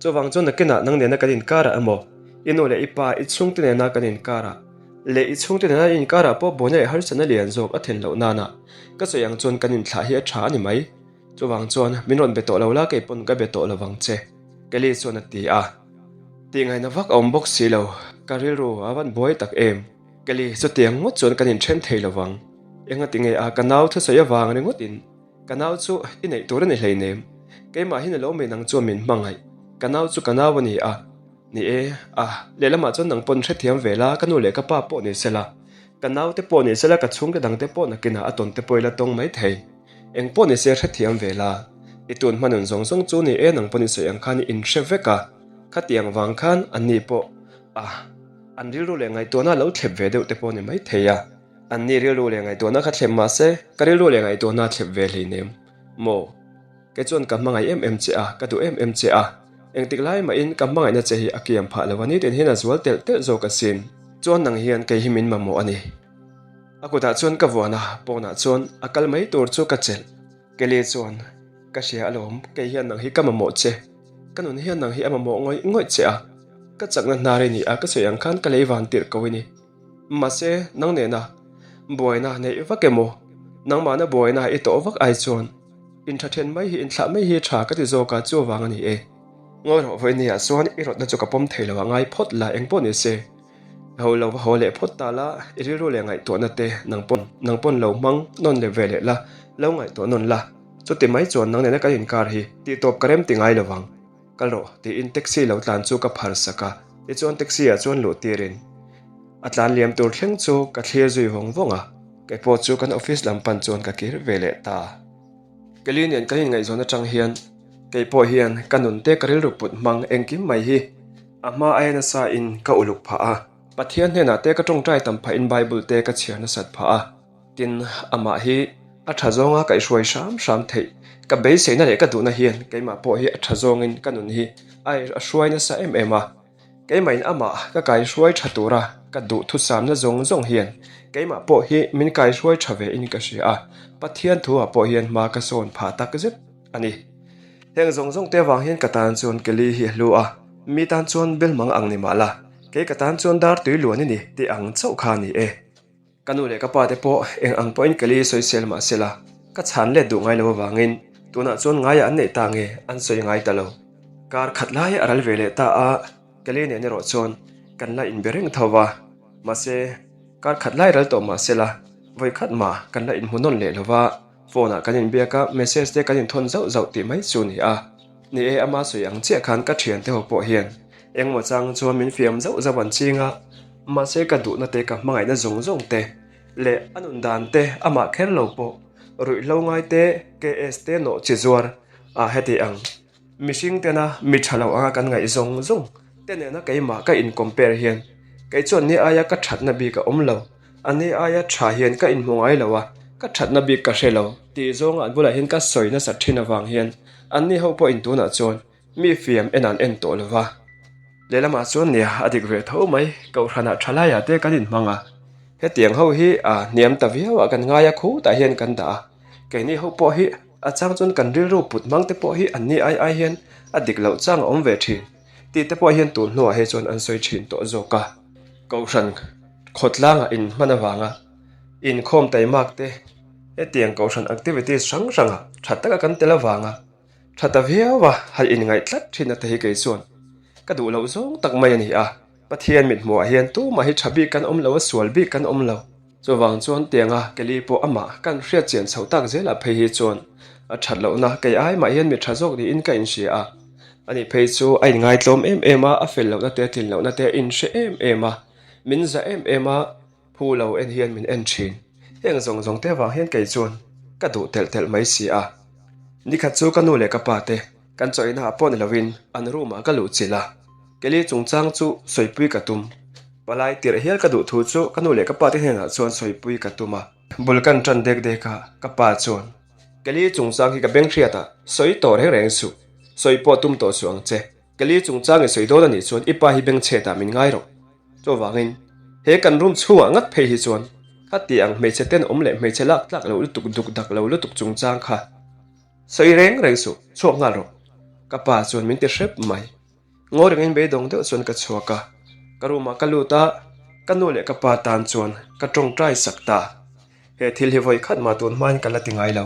[SPEAKER 1] Chuvang chuan nakinah nang nena kan inkarah emaw, i nu leh i pa, i chhungte nena kan inkarah leh i chhungte nena i inkarah pawh buaina leh harsatna lian zawk a then loh nana ka sawi ang chuan kan inthlah hi a tha a ni mai. Chuvang chuan min rawn be tawh lo la kei pawn ka be tawh lovang che, Kelly chuan a ti a. Tihngaihna vak a awm bawk si lo, ka rilru a van buai tak em. Kelly, chutiang ngawt chuan kan inthen thei lovang. Engati nge a ka nau thusawi avang ringawtin ka nau chu i neih tur a ni hleinem. Keimah hi ni lo mai nang chuan min hmangaih. Ka nau chu ka nau a ni a. Ni e, a, lehlamah chuan nang pawn hrethiam ve la, ka nu leh ka pa pawh ni sela, ka naute pawh ni sela, ka chhungte dangte pawh nakinah a tawn te pawh i la tawng mai thei. Eng pawh ni se hrethiam ve la, i tun hma nun zawng zawng chu ni e nang pawn i sawi ang khan i inhre vek a, khatiang vang khan an ni pawh a, an rilru leh ngaihtuahna lo thlep ve deuh te pawh ni mai thei a, an ni rilru leh ngaihtuahna kha thlep mah se ka rilru leh ngaihtuahna a thlep ve hleinem maw? Kei chuan ka hmangaih em em che a, ka duh em em che a, engtik lai mahin ka hmangaihna che hi a kiam phah lo a ni tin hian a zual telh telh zawk asin. Chuan nang hian kei hi min mamawh a ni. A kutah chuan ka vuan a, pawnah chuan a kal mai tur chu ka chelh. Kelly chuan, Ka hria alawm, kei hian nang hi ka mamawh che. Ka nun hian nang hi a mamawh ngawih ngawih che a. Ka chakna hnar i ni a, ka sawi ang khan ka lei van tirh ko i ni. Mahse, nang nena buaina neih vak emaw, nangmahna buaina i tawh vak ai chuan intha then mai hi inthlah mai hi tha ka ti zawk a, chuvang a ni e. Ngawi rawh vawinia chuan i rawtna chu ka pawm thei lo a ngai phawt la engpawh ni se. Ho lo va haw leh phawt ta la, i rilru leh ngaihtuahna te nang pawn nang pawn lo hmang nawn leh ve leh la, lo ngaihtuah nawn la. Chuti mai chuan nang nena kan inkar hi tihtawp ka rem ti ngai lo vang. Kal rawh, tiin taxi lo tlan chu ka phar sak a, tichuan taxi ah chuan luh tirin a tlan liam tur thleng chu ka thlir zui vawng vawng a, kei pawh chu kan office lam pan chuan ka kir ve leh ta. Kelly nen kan inngaihzawn atang hian kei pawh hian ka nun te ka rilru put hmang engkim mai hi a hma aia nasa in ka uluk phah a, Pathian hnenah te ka tawngtai tam phah in Bible te ka chhiar nasat phah a, tin amah hi a tha zawnga kaihhruai hram hram theih ka beiseina leh ka duhna hian keimah pawh hi a tha zawngin ka nun hi a hruai nasa em em a. Keimahin amah ka kaihruai tha tura ka duh thusamna zawng zawng hian keimah pawh hi min kaihruai tha ve in ka hria a, Pathian thuah pawh hian hma ka sawn phah tak zet a ni. Heng zawng zawng te avang hian ka tan chuan Kelly hi a hlu a, mi tan chuan belmang ang ni mah la, kei ka tan chuan dar tui luan i ni tih ang chauh kha a ni e. Ka nu leh ka pa te pawh eng ang pawhin Kelly sawisel mah se la, ka chhan let duh ngai lo avangin tunah chuan ngaiah an neih ta nge an sawi ngai ta lo. Kar khat lai a ral ve leh ta a, Kelly nen erawh chuan kan la inbe reng tho va, mahse kar khat lai ral tawh mah se la, vawi khat mah kan la inhmu nawn leh lo va, phone ah kan inbiak a, message te kan inthawn zauh zauh tih mai chu ni a. Ni e, ama sawi ang chiah khan ka thiante ho pawh hian engmaw chang chuan min fiam zauh zauh an ching a, Mahse ka duhna te ka hmangaihna zawng zawng te leh a nun dan te amah kher lo pawh ruihhlo ngai te KS te nawh chi zuar a heti ang mihring tena mi tha lo anga kan ngaih zawng zawng te nena keimah ka in compare hian kei chuan ni aia ka thatna bik a awm lo a ni aia tha hian ka inhmu ngai lo a ka thatna bik ka hre lo tih zawnga an bulah hian ka sawi nasat thin avang hian anni ho pawh in tunah chuan Mi fiam en an en tawh lo va, lehlamah chuan nia a dik ve tho mai, Kohhranah thalaiah te kan inhmang a, hetiang ho hi a hniam ta viau ah kan ngai a khutah hian kan dah a, keini ho pawh hi a chang chuan kan rilru put hmang te pawh hi an ni ai ai hian a dik loh chang a awm ve thin tih te pawh hian tun hnuah hi chuan an sawi thin tawh zawk a. Kohhran khawtlangah inhman avanga inkhawm taimak te hetiang Kohhran activities hrang hrangah tha taka kan tel avanga, Tha ta viau a, han inngaih tlat thin a te hi kei chuan ka duh loh zawng tak mai a ni a, Pathian mithmuhah hian tumah hi tha bik kan awm lo a, sual bik kan awm lo. Chuvang chuan tianga Kelly pawh amah kan hriat chian chhoh tak zelah phei hi chuan a that lohna kei ai mah hian mi tha zawk niin ka inhria a, ani phei chu a inngaitlawm em em a, a fel lohna te tlin lohna te a inhre em em a, min za em em a. Phu lo en hian min en thin. Heng zawng zawng te vang hian kei chuan ka duh telh telh mai si a. Nikhat chu ka nu leh ka pa te kan chawihna ah pawh ni lovin an room ah ka luh chilh a. Kelly chungchang chu sawipui ka tum. Palai tirh hial ka duh thu chu ka nu leh ka pa te hnenah chuan sawipui ka tum a. Bul kan tan dek dek a, ka pa chuan, Kelly chungchang hi ka beng hriat ah sawi tawh reng reng suh, sawi pawh tum tawh suh ang che. Kelly chungchang i sawi dawn a nih chuan i pa hi bengchhetah min ngai rawh. Chuvangin, he kan room chhungah ngat phei hi chuan khati ang hmeichhe tenawm leh hmeichhe lak tlak lo lutuk duk dak lo lutuk chungchang kha sawi reng reng suh, chhuak nghal rawh. Ka pa chuan min ti hrep mai. Ngaw rengin beidawng deuh chuan ka chhuak a, ka room ah ka lut a, ka nu leh ka pa tan chuan ka tawngtai sak ta. He thil hi vawi khat mah tun hmain ka la ti ngai lo.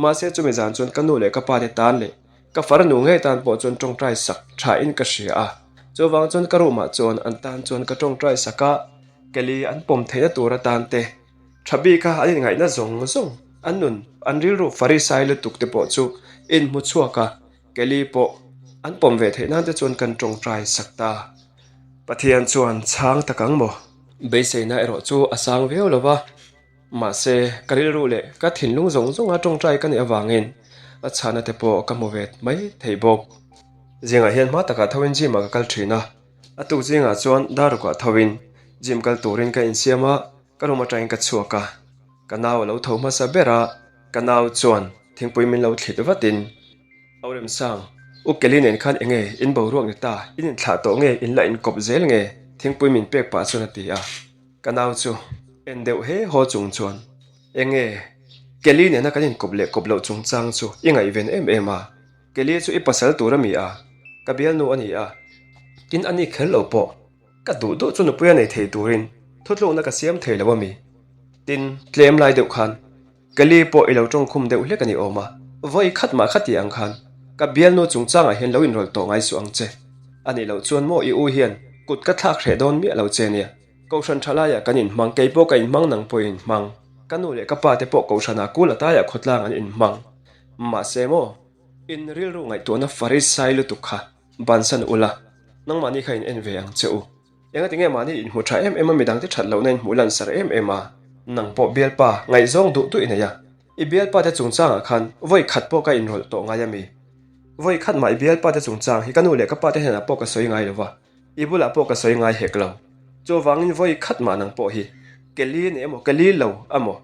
[SPEAKER 1] Mahse chumi zan chuan ka nu leh ka pa te tan leh ka farnu ngei tan pawh chuan tawngtai sak tha in ka hria a. Chuvang chuan ka room ah chuan an tan chuan ka tawngtai sak a, Kelly an pawm theihna tur atan te tha bik a an inngaihna zawng zawng an nun an rilru farisai lutuk te pawh chu inhmu chhuak a. Kelly pawh an pawm ve theih nan te chuan kan tawngtai sak ta. Pathian chuan chhang tak ang maw? Beiseina erawh chu a sang viau lo va, mahse ka rilru leh ka thinlung zawng zawnga tawngtai ka nih avangin a chhana te pawh ka hmu ve mai thei bawk. Zingah hian hma takah thoin gym ah ka kal thin a, a tuk zingah chuan darukah thoin gym kal turin ka insiam a, ka room atangin ka chhuak a, ka nau a lo tho hmasa ber a, ka nau chuan thingpui min lo thlit vatin, Au Remsang, U Kelly nen khan enge in boruak ni ta, in inthlah tawh nge, in la inkawp zel nge? Thingpui min pek pah chuan a ti a. Ka nau chu en deuh he haw chung chuan, Enge Kelly nena kan inkawp leh kawp loh chungchang chu i ngaihven em em a, Kelly chu i pasal tur a mi a, ka bialnu a ni a, tin a ni kher lo pawh, ka duh duh chu nupui a nei thei turin thutlukna ka siam thei lo a mi? Tin, tlem lai deuh khan Kelly pawh i lo tawngkhum deuh hlek a ni awm a, vawi khat mah kha tih ang khan ka bialnu chungchangah hian lo inrawlh tawh ngai suh ang che. A nih loh chuan maw i u hian kut ka thlak hreh dawn miah lo che nia. Kohhran tha laiah kan inhmang, kei pawh ka inhmang nang pawh i inhmang. Ka nu leh ka pa te pawh kohhranah kul ataiah khawtlang an inhmang. Mahse maw, in rilru ngaihtuahna farisai lutuk kha bansan ula, nangmahni kha in en ve ang che u. Engati nge mahni inhmu tha em em a midangte that lohna inhmuh lansar em em a? Nang pawh bialpa ngaihzawng duh duh i nei a, i bialpa te chungchangah khan vawi khat pawh ka inrawlh tawh ngai a mi? Vawi khat mah i bialpa te chungchang hi ka nu leh ka pa te hnenah pawh ka sawi ngai lo va, i bulah pawh ka sawi ngai hek lo. Chuvangin vawi khat mah nang pawh hi Kelly nei emaw Kelly lo amaw?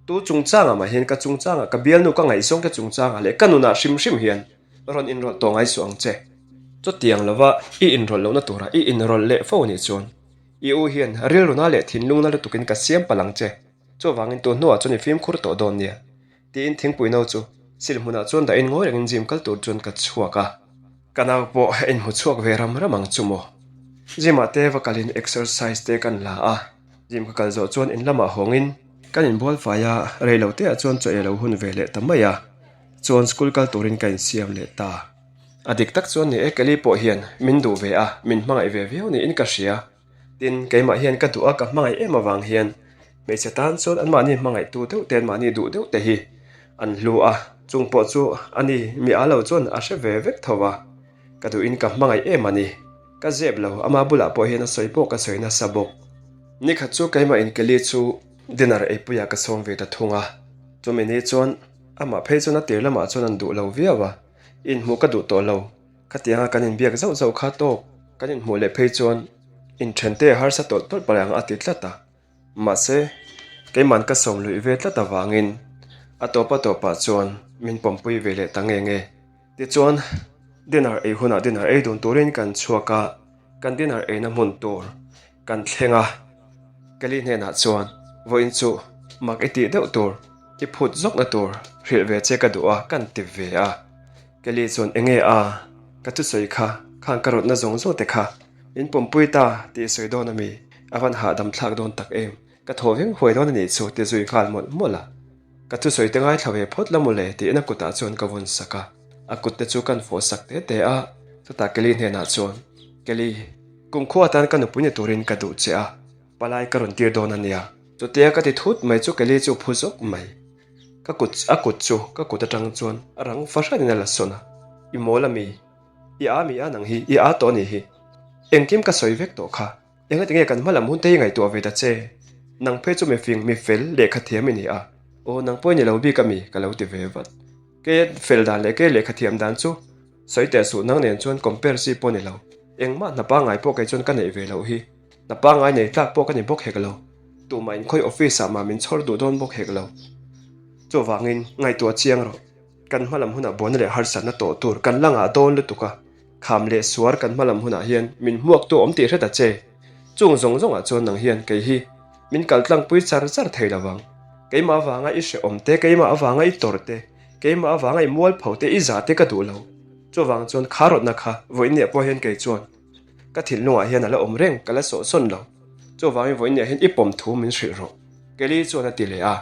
[SPEAKER 1] Tu chungchangah mah hian ka chungchangah ka bialnu ka ngaihzawng te chungchangah leh ka nunah hrim hrim hian rawn inrawlh tawh ngai suh ang che. Chutiang lova i inrawlh lohna turah i inrawlh leh fo anih chuan i u hian rilruna leh thinlungna lutukin ka siam palh ang che. Chuvangin tu hnuah chuan i fimkhur tawh dawn nia. Tiin thingpui no chu sil hmunah chuan dahin ngawi rengin gym kal tur chuan ka chhuak a. Ka nau pawh a inhmu chhuak ve ram ram ang chu maw. Gym ah te va kalin exercise te kan la a. Gym ka kal zawh chuan in lamah hawngin kan inbual fai a, rei lo teah chuan chaw ei lo hun ve leh ta mai a, chuan school kal turin ka insiam leh ta. A dik tak chuan ni e, Kelly pawh hian min duh ve a, min hmangaih ve viau niin ka hria. Tin, keimah hian ka duh a, ka hmangaih em avang hian hmeichhe tan chuan anmahni hmangaihtu deuh te, anmahni duh deuh te hi an hlu a, chung pawh chu ani mi a lo chuan a hre ve vek tho a, ka duhin ka hmangaih em a ni. Ka zep lo, ama bulah pawh hian a sawi pawh ka sawi nasa bawk. Nikhat chu keimah in Kelly chu dinner eipuiah ka sawm ve ta thung a, chumi ni chuan amah phei chuan a tir lamah chuan an duh lo viau a, inhmuh ka duh tawh lo, khatianga kan inbiak zauh zauh kha tawk kan inhmuh leh phei chuan inthen te a harsa tawlh tawlh palh ang a ti tlat a. Mahse, keiman ka sawm luih ve tlat avangin a tawpa tawpah chuan min pawmpui ve leh ta nge nge. Tichuan, dinner ei hunah dinner ei dun turin kan chhuak a, kan dinner eina hmun tur kan thleng a. Kelly hnenah chuan, Vawiin chu mak i tih deuh tur, i phut zawkna tur hrilh ve che ka duh a, kan ti ve a. Kelly chuan, Enge a, ka thusawi kha, khang ka rawtna zawng zawng te kha In pumpui ta tih sawi dawn a mi? A van hahdam thlak dawn tak em? Ka thaw veng huai dawn a nih chu ti zui nghal mawlh mawlh a. Ka thusawi te ngaithla ve phawt la mawle tiin a kutah chuan ka vawn sak a. A kut te chu kan fawh sak te te a. Chutah Kelly hnenah chuan, Kelly, kumkhua atan ka nupui ni turin ka duh che a, palai ka rawn tir dawn a nia. Chutia ka ti thut mai chu Kelly chu phu zawk mai. Ka kut, a kut chu ka kut atang chuan a rang fahranin a la sawn a, I mawl a mi? I a mi a nang hi, i a tawh a nih hi. Engkim ka sawi vek tawh kha. Engati nge kan hma lam hun te hi ngaihtuah ve ta che? Nang phei chu mifing, mifel, lehkha thiam i ni a. Aw, nang pawh i ni lo bik a mi? Ka lo ti ve vat. Kei fel dan leh kei lehkha thiam dan chu sawi teh suh, nang nen chuan compare chi pawh ni lo. Engmah hna pangngai pawh kei chuan ka neih ve loh hi. Hna pangngai nei tlak pawh ka ni bawk hek lo. Tumah inkhawi office ah mah min chhawr duh dawn bawk hek lo. Chuvangin ngaihtuah chiang rawh. Kan hma lam hunah buaina leh harsatna tawh tur kan la ngah dawn lutuk a. Kham leh suar kan hma lam hunah hian min hmuaktu awm tih hre ta che. Chung zawng zawngah chuan nang hian kei hi min kal tlangpui char char thei lo vang. Keimah avanga i hrehawm te, keimah avanga i tawrh te, keimah avanga i mualpho te, i zah te ka duh lo. Chuvang chuan kha rawtna kha vawiinniah pawh hian kei chuan ka thinlungah hian a la awm reng, ka la sawhsawn lo. Chuvangin vawiinniah hian i pawm thu min hrilh rawh. Kelly chuan a ti leh a.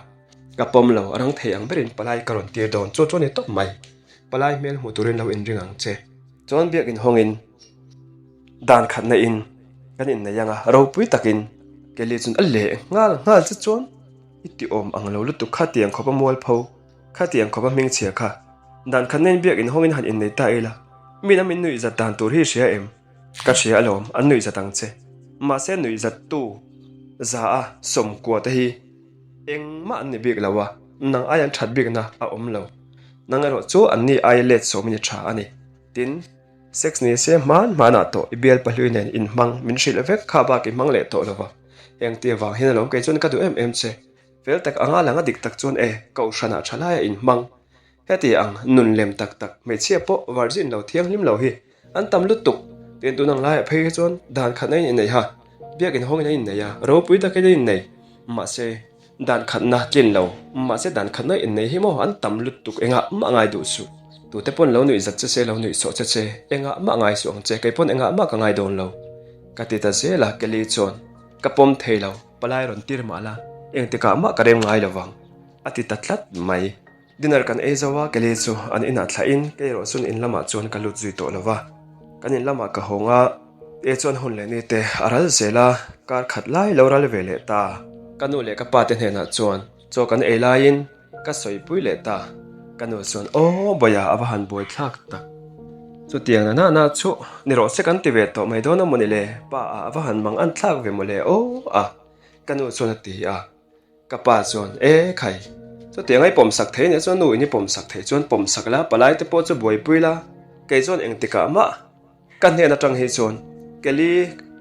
[SPEAKER 1] Ka pawm lo, a rang thei ang berin palai ka rawn tir dawn, chu chu a ni tawp mai. Palai hmel hmuh turin lo inring ang che. Chuan biak inhawngin dan khatna in kan innei ang a, ropui takin Kelly chuan a leh nghal nghal che chuan i ti awm ang lo lutuk khatiang khawpa mualpho, khatiang khawpa hmingchhia kha dan khatna in biak inhawngin han innei ta ila, mi lam in nuihzat dan tur hi i hria em? Ka hria alawm, an nuihzat ang che. Mahse nuihzattu za a sawmkua te hi Engmah an ni bik lo a, nang ai an that bikna a awm lo. Nang erawh chu an ni aia let sawmin i tha a ni. Tin, sex ni se hman hmanah tawh i bial pahlui nen inhmang min hrilh vek kha bak i hmang leh tawh lo va. Heng ti avang hian alawm kei chuan ka duh em em che. Fel tak anga lang a dik tak chuan e, kohhranah tha laia inhmang. Heti ang nun lem tak tak hmeichhia pawh virgin lo thianghlim lo hi An tam lutuk, tin tun ang laiah phei hi chuan dan khatna in innei ha, biak inhawngin a innei a, ropui takin a innei. Mahse, dan khatna tlin lo, mahse dan khatna innei hi maw an tam lutuk engah mah ngai duh suh. Tute pawn lo nuih zat che se, lo nuih sawh che che, engah mah ngai suh ang che, kei pawn engah mah ka ngai dawn lo. Ka ti ta zel a, Kelly chuan, Ka pawm thei lo, palai rawn tir mah la, engtikah mah ka rem ngai lo vang, a ti ta tlat mai. Dinner kan ei zo a, Kelly chu an inah thlahin kei erawh chuan in lamah chuan ka lut zui tawh lo va. Kan in lamah ka hawng a, te chuan hun leh ni te a ral zel a, kar khat lai lo ral ve leh ta. Ka nu leh ka pa te hnenah chuan chaw kan ei laiin ka sawipui leh ta. Ka nu chuan Aw Bawia a va han buai thlak tak. Chutiang na nana chu ni rawh se kan ti ve tawh mai dawn a mawni le, pa ah a va han mang an thlak ve mawle aw a ka nu chuan a ti a. Ka pa chuan, E khai, chutiang a i pawmsak thei nia chuan nu in i pawmsak thei chuan pawmsak la, palai te pawh chu buaipui la, kei chuan engtikah mah ka hnen atang hi chuan Kelly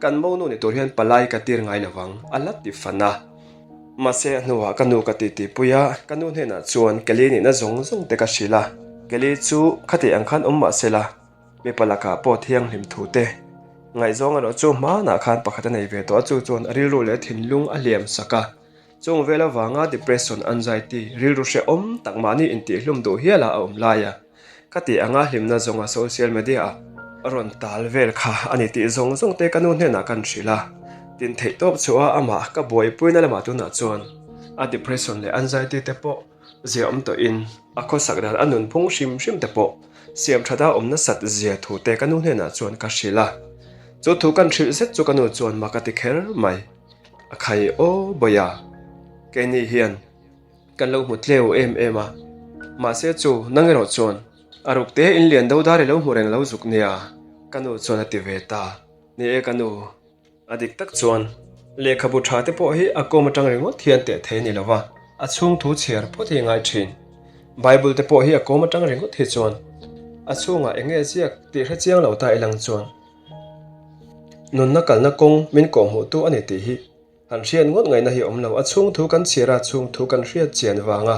[SPEAKER 1] kan monu ni tur hian palai ka tir ngai lo vang, a la ti fan a. Mahse a hnuah ka nu ka titipui a, ka nu hnenah chuan Kelly nihna zawng zawng te ka hrilh a, Kelly chu khati ang khan awm mahse la, Mipa lakah pawh thianghlim thu te ngaihzawng erawh chu hmanah khan pakhat a nei ve tawh a, chu chuan a rilru leh thinlung a hliam sak a. Chung vel avanga depression, anxiety, rilru hrehawm tak mahni intihhlum duh hiala a awm lai a, ka tih anga hlimna zawnga social media ah rawn tal vel kha a ni tih zawng zawng te ka nu hnenah kan hrilh a. Tin theih tawp chhuah a amah ka buaipuina lamah tunah chuan a depression leh anxiety te pawh zia awm tawhin a khawsak dan a nunphung hrim hrim te pawh siam that a awm nasat zia thu te ka nu hnenah chuan ka hrilh a. Chu thu kan hrilh zet chu ka nu chuan mak a ti kher mai. A khai aw bawih a, keini hian kan lo hmu tleu em em a, mahse chu nang erawh chuan a ruk te in lian do dar i lo hmu reng lo zuk nia ka nu chuan a ti ve ta. Ni e ka nu. A dik tak chuan lehkhabu tha te pawh hi a kawm atang ringawt hian teh thei a ni lo va, a chhung thu chhiar phawt hi a ngai thin. Bible te pawh hi a kawm atang ringawt hi chuan a chhungah eng nge ziak tih hre chiang lo ta ilang chuan nunna kalna kawng min kawhhmuhtu a ni tih hi han hriat ngawt ngaihna hi a awm lo. A chhung thu kan chhiar a, chhung thu kan hriat chian vanga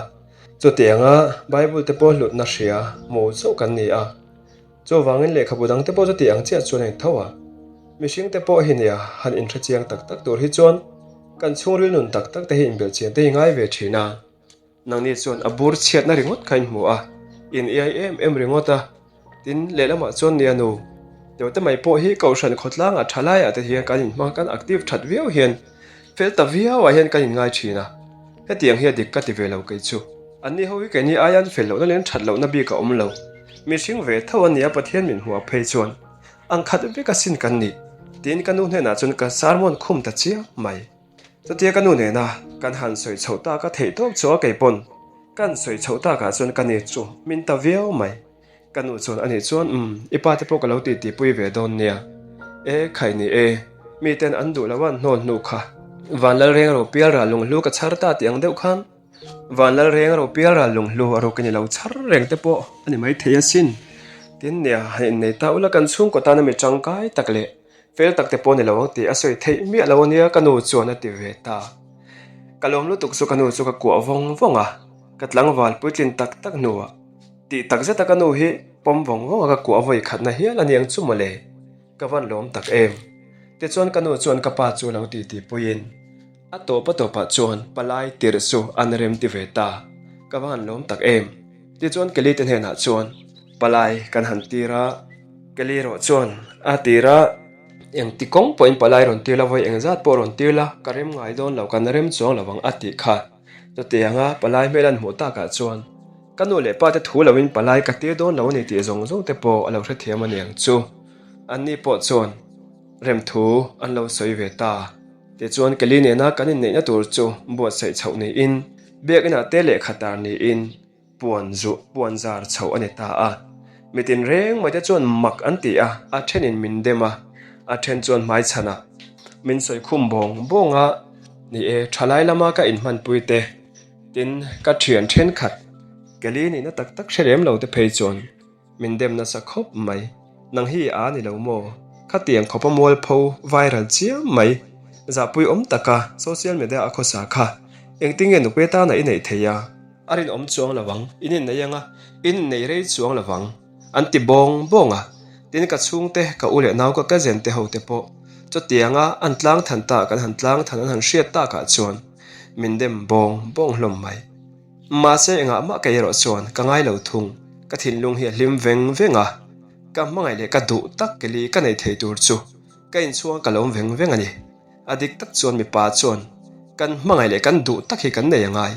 [SPEAKER 1] chutianga Bible te pawh hlutna hria hmu chauh kan ni a. Chuvangin lehkhabu dangte pawh chuti ang chiah chuan a intho a, mihringte pawh hi nia han inhre chiang tak tak tur hi chuan kan chhungril nun tak tak te hi inbelhchian te hi ngai ve thin a. Nangni chuan a bur chhiatna ringawt kha in hmu a, in iai em em ringawt a, tin lehlamah chuan nia nu deuhte mai pawh hi kohhran khawtlangah tha laiah te hian kan inhmang kan active that viau hian fel ta viauah hian kan inngai thin a, hetiang hi a dik ka ti ve lo kei chu. Anni ho hi keini aia an fel lohna leh an that lohna bik a awm lo. Mihring ve tho a nia Pathian min hmuh phei chuan ang khat vek asin kan nih tiin ka nu hnenah chuan ka sermon khum ta chiang mai. Chutia ka nu nena kan han sawi chhoh tak a theih tawp chu a kei pawn kan sawi chhoh takah chuan ka ni chu min ta viau mai. Ka nu chuan anih chuan umm i pa te pawh ka lo ti ti pui ve dawn nia. E khai ni e, mi ten an duh lo a an hnawl hnu kha. Vanlalreng ro pial ral lunghlu ka chhar ta tih ang deuh khan Vanlalreng ro pial ral lunghlu a ruk i ni lo chhar reng te pawh a ni maithei asin. Tin nia han innei ta ula kan chhungkaw tana mi tangkai tak leh fel tak te pawh ni lo ang tih a sawi theih miah lo ania ka nu chuan a ti ve ta. Ka lawm lutuk chu ka nu chu ka kuah vawng vawng a, ka tlangval puitlin tak tak hnuah tih tak zeta ka nu hi. Pawm vawng vawng a ka kuah vawi khatna hial a niang chu mawle. Ka van lawm tak em. Tichuan ka nu chuan ka pa chu lo titi puiin a tawp a tawpah chuan palai tirh chu an rem ti ve ta. Ka va han lawm tak em. Tichuan Kelly te hnenah chuan palai kan han tir a. Kelly erawh chuan a tir a, Engti kawng pawhin palai rawn tir la, vawi engzat pawh rawn tir la, ka rem ngai dawn lo, kan rem chuang lo ang a tih kha. Chutianga palai hmel an hmuh takah chuan ka nu leh pa te thu loin palai ka tir dawn lo a ni tih zawng zawng te pawh a lo hrethiam a niang chu. Anni pawh chuan remthu an lo sawi ve ta. Tichuan Kelly nena kan inneihna tur chu buatsaih chhoh niin biakinah te lehkha tar niin Puan zuh puan zar chhoh a ni ta a. Mi tinreng mai te chuan mak an ti a, a thenin min dem a, a then chuan hmaichhanah min sawi khum bawng bawng a, ni e, thalai lama ka inhmanpui te, tin ka thian thenkhat Kelly nihna tak tak hre lem lo te phei chuan Min dem nasa khawp mai. Nang hi a ni lo maw? Khatiang khawpa mualpho viral chiam mai. Zahpui awm taka social media a khawsa kha engtin nge nupui atana i neih thei a? A rinawm chuang lo ang, in innei anga in innei rei chuang lo vang an ti bawng bawng a. Tin ka chhungte, ka u leh nau ka cousin te ho te pawh chutianga an tlang than ta kan han tlang than an han hriat takah chuan min dem bawng bawng hlawm mai. Mahse engah mah kei erawh chuan ka ngai lo thung, ka thinlung hi a hlim veng veng a, ka hmangaih leh ka duh tak keli ka nei thei tur chu ka inchhuang ka lawm veng veng a ni. A dik tak chuan mipa chuan kan hmangaih leh kan duh tak hi kan nei a ngai.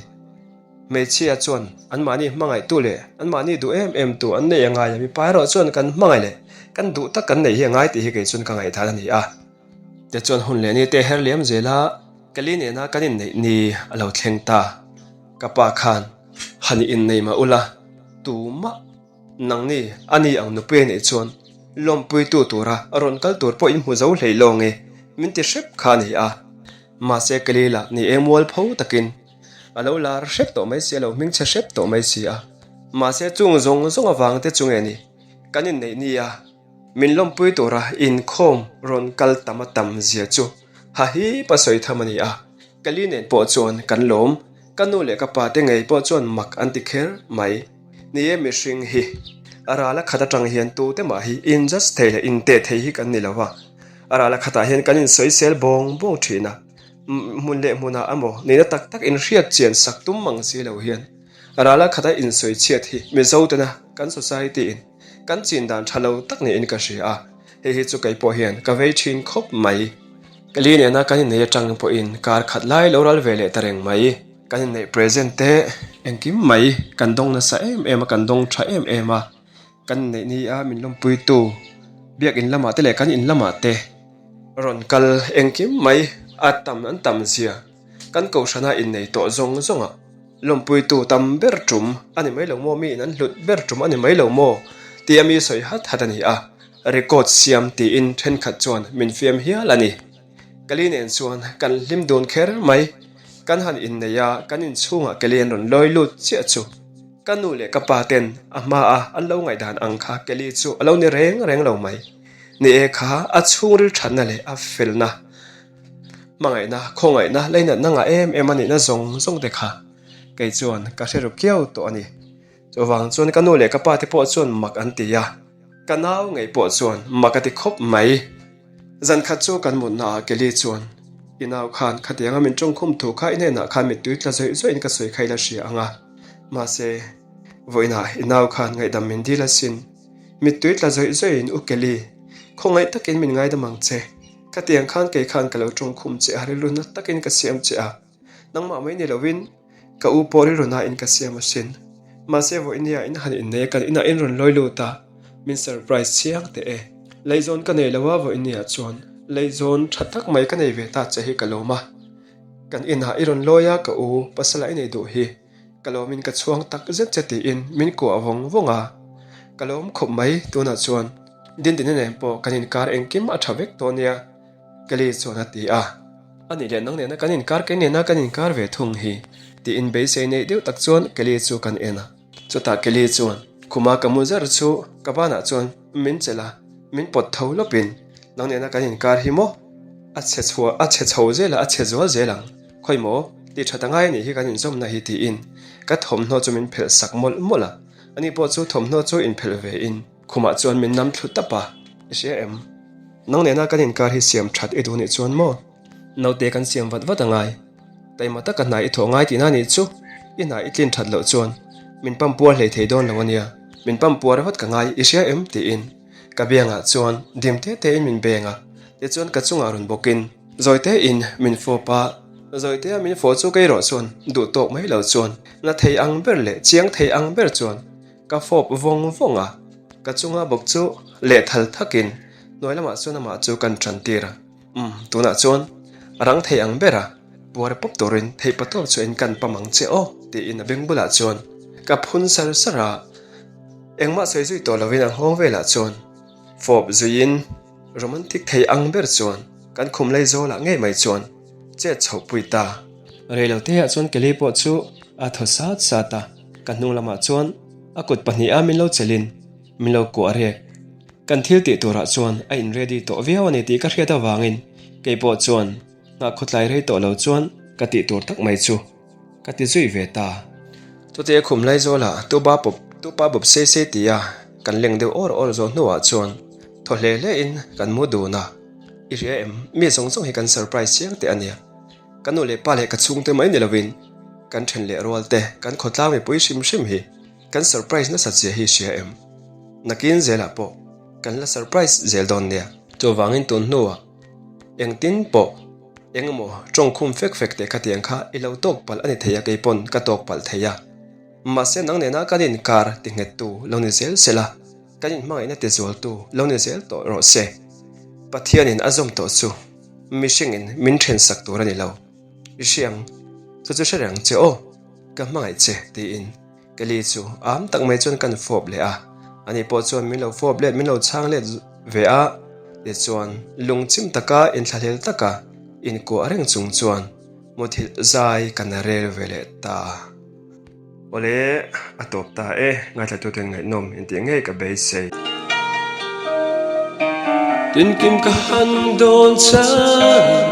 [SPEAKER 1] Hmeichhia chuan anmahni hmangaihtu leh anmahni duh em em tu an nei a ngai a, mipa erawh chuan kan hmangaih leh kan duh tak kan neih hi a ngai tih hi kei chuan ka ngaihdan a ni a. Tichuan hun leh ni te her liam zel a, Kelly nena kan inneih ni a lo thleng ta. Ka pa khan, Han i innei mah ula, tumah nangni a ni ang nupui a neih chuan lawmpuitu tura rawn kal tur pawh in hmu zo hlei lawng e, min ti hrep kha a ni a. Mahse Kelly lah ni e mualpho takin a lo lar hrep tawh mai si a, lo hmingchhe hrep tawh mai si a. Mahse chung zawng zawng avang te chu nge ni kan inneih ni a? Min lawmpui tura inkhawm rawn kal tam a tam zia chu ha hi pa sawi tham a ni a, Kali nen pawh chuan kan lawm, ka nu leh ka pa te ngei pawh chuan mak an ti kher mai. Ni e mihring hi a ral a khat atang hian tute mah hi in judge thei leh in teh thei hi kan ni lo a, a ral a khatah hian kan insawisel bawng bawng thin a, hmun leh hmunah emaw nihna tak tak inhriat chian sak tum mang si lo hian a ral a khata insawi chhiat hi Mizo tena kan society in Kan chin dan tha lo tak niin ka hria a, hei hi chu kei pawh hian ka vei thin khawp mai. Ka li nena kan inneih atang pawhin kar khat lai lo ral ve leh ta reng mai. Kan inneih present te engkim mai kan dawng nasa em em a, kan dawng tha em em a. Kan inneih ni a min lawmpuitu biak in lamah te leh kan in lamah te rawn kal engkim mai a tam an tam zia. Kan kohhrana innei tawh zawng zawngah lawmpuitu tam ber tum a ni mai lo maw, miin an hlut ber tum a ni mai lo maw tia mi sawi hat hat a ni a, record siam tiin thenkhat chuan min fiam hial a ni. Kali nen chuan kan hlim dun kher mai, kan han innei a, kan inchhungah Keli an rawn lawi lut chiah chu ka nu leh ka pa ten a hmaa an lo ngaihdan ang kha Keli chu a lo ni reng reng lo mai. Ni e kha a chhungril thatna leh a felna. Hmangaihna, khawngaihna, leinatna ngah em em a nihna zawng zawng te kha kei chuan ka hre ru kiau tawh a ni. Chuvang chuan ka nu leh ka pa te pawh chuan mak an ti a, ka nau ngei pawh chuan mak a ti khawp mai. Zan khat chu kan mutna ah Kelly chuan, I nau khan khatianga min tawngkhum thu kha i hnenah khan mittui tla zawih zawih in ka sawi kha i la hria ang a, mahse, vawiinah i nau khan ngaihdam min dil asin. Mittui tla zawih zawih in U Kelly, khawngaih takin min ngaidam ang che. Khatiang khan kei khan ka lo tawngkhum che a, rilru na takin ka siam che a, nangmah mai ni lovin ka u pawh rilru nain ka siam asin. Mahse vawinia in han innei a, kan inah in rawn lawi lut a, min surprise chiang teh e. Leizawn ka nei lo a, vawinia chuan leizawn tha tak mai ka nei ve ta che hi ka lawm a, kan inah i rawn lawi a, ka u pasala i nei duh hi. Ka lawmin ka chhuang tak zet che tiin min kuah vawng vawng a, ka lawm khawp mai tunah chuan Dindina nen pawh kan inkar engkim a tha vek tawh nia Kelly chuan a ti a, anih leh nang nena kan inkar kei nena kan inkar ve thung hi tiin beisei neih deuh tak chuan Kelly chu kan en a, chutah Kelly chuan khuma ka mu zar chu ka banah chuan min chelh a, min pawt tho lawpin nang nena kan inkar hi maw a chhe chhuah a chhe chho zel a a chhe zual zel ang. Khawi maw? Tih tha ta ngai anih hi kan inzawmna hi tiin ka thawmhnaw chu min phelh sak mawlh mawlh a. Ani pawh chu thawmhnaw chu inphelh ve in khumah chuan min nam thlu tap a, I hria em? Nang nena kan inkar hi siam that i duh nih chuan maw? Naute kan siam vat vat angai. Taima taka hna i thawh ngai tihna nih chu i hna i tlin that loh chuan min pam puar hlei thei dawn lo ania. Min pam puar vat ka ngai i hria em? tiin ka biangah chuan dim te te in min beng a, tichuan ka chungah rawn bawkin zawi te in min fawp a, zawi te a min fawh chu kei rawh chuan duh tawk mai lo chuan na thei ang ber leh chiang thei ang ber chuan ka fawp vawng vawng a, ka chunga bawk chu lehthal thakin hnuai lamah chuan amah chu kan tan tir a. Umm, tunah chuan a rang thei ang ber a, puar pawp turin theihpatawp chu en kan pam ang che aw, tiin a beng bulah chuan ka phun sar sar a. Engmah sawi zui tawh lovin a nghawng velah chuan fawp zuiin romantic thei ang ber chuan kan khum lei zawlah ngei mai chuan chet chhoh pui ta. Reiloteah chuan Kelly pawh chu a thaw sat sat a, ka hnung lamah chuan a kut pahniha min lo chelhin min lo kuah rek. Kan thil tih turah chuan a in ready tawh viau a ni tih ka hriat avangin kei pawh chuan nghah khawtlai rei tawh lo chuan ka tih tur tak mai chu ka ti zui ve ta. Chutia khum Laizawla tuba pawp tupa bawp sei sei tia kan leng deuh awr awr zawh hnuah chuan thaw hle hle in kan mu dun a, I hria em, mi zawng zawng hi kan surprise chiang teh a nia. Ka nu leh pa leh ka chhungte mai ni lovin kan then leh rual te kan khawtlang mipui hrim hrim hi Kan surprise nasat zia hi hria em? Nakin zelah pawh kan la surprise zel dawn nia. Chuvangin tun hnuah engtin pawh eng emaw tawngkhum fek fek teh khatiang kha i lo tawk palh a ni thei a, kei pawn ka tawk palh thei a. Mahse nang nena kan inkar ti nghettu lo ni zel sela, kan inhmangaihna ti zualtu lo ni zel tawh rawh se. Pathianin a zawm tawh chu mihringin min thensak tur a ni lo. I hriang, chu chu hre reng che aw, ka hmangaih che tiin. Kelly chu am tak mai chuan kan fawp leh a, ani pawh chuan min lo fawp let min lo chhang let ve a, tichuan lungchim taka inthlahlel taka inkuah reng chung chuan muthilh zai kan rel ve leh ta. Awle, a tawp ta e, ngaithlatuten ngaihnawm intih ngei ka beisei. Tinkim ka han dawn chang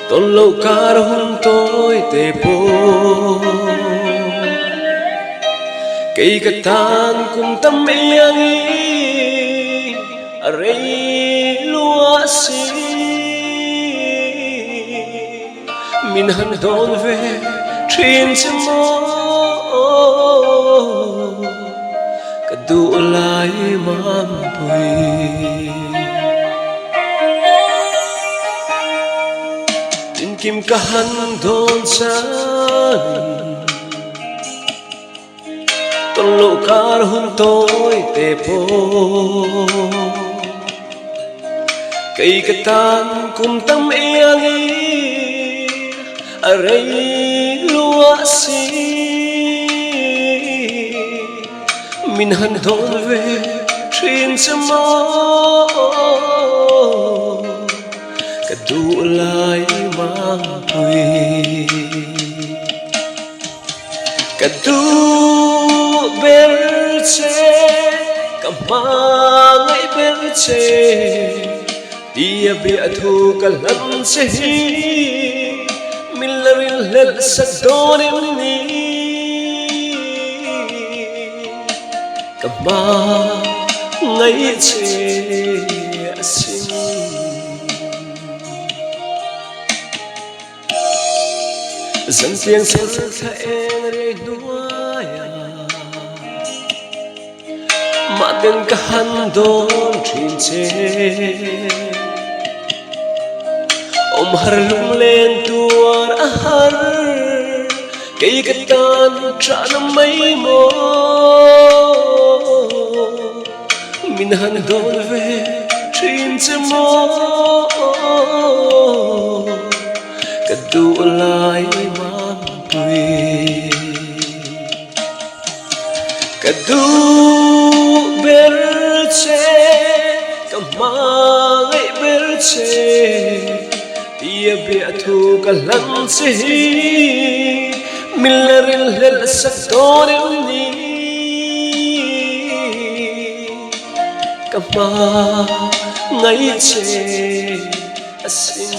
[SPEAKER 1] Tawn loh kar hun tawi te pawh Kei ka tan kum tam iangin a rei lua si Min han dawn ve thin che maw Ka duh lai mampui. Tinkim ka han dawn changin Tawn loh kar hun tawi te pawh Kei ka tan kum tam iangin a rei lua si Min han dawn ve thin che maw Ka duh lai mangpui. Ka duh ber che, ka hmangaih ber che, tia bia thu ka hlan che hi min la rinhlelh sak dawn em ni? Ka hmangaih che asin. Zantiang sel thla eng rei hnuaia Mahten ka han dawn thin che Awm har lunglen tuar a har Kei ka tan tah na mai maw Min han dawn ve thin che maw Ka duh lai mampui Ka duh ber che Ka hmangaih ber che Tia bia thu ka hlan che hi Min la rinhlelh sak dawn em ni Ka hmangaih che asin.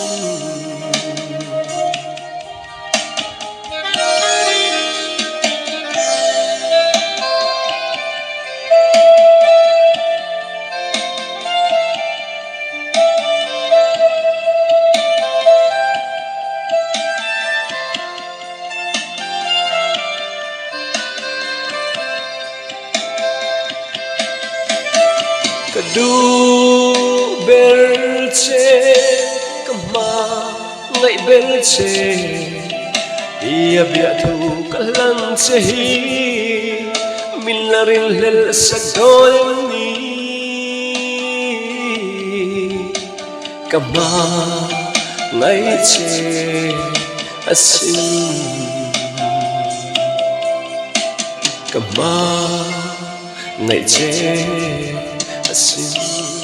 [SPEAKER 1] duh ber che ka hma ngaih ber che i a biah thu ka hlan che hi min la rinhlelh sak dawn em ni ka hma ngaih che asin ka hma ngaih che asin.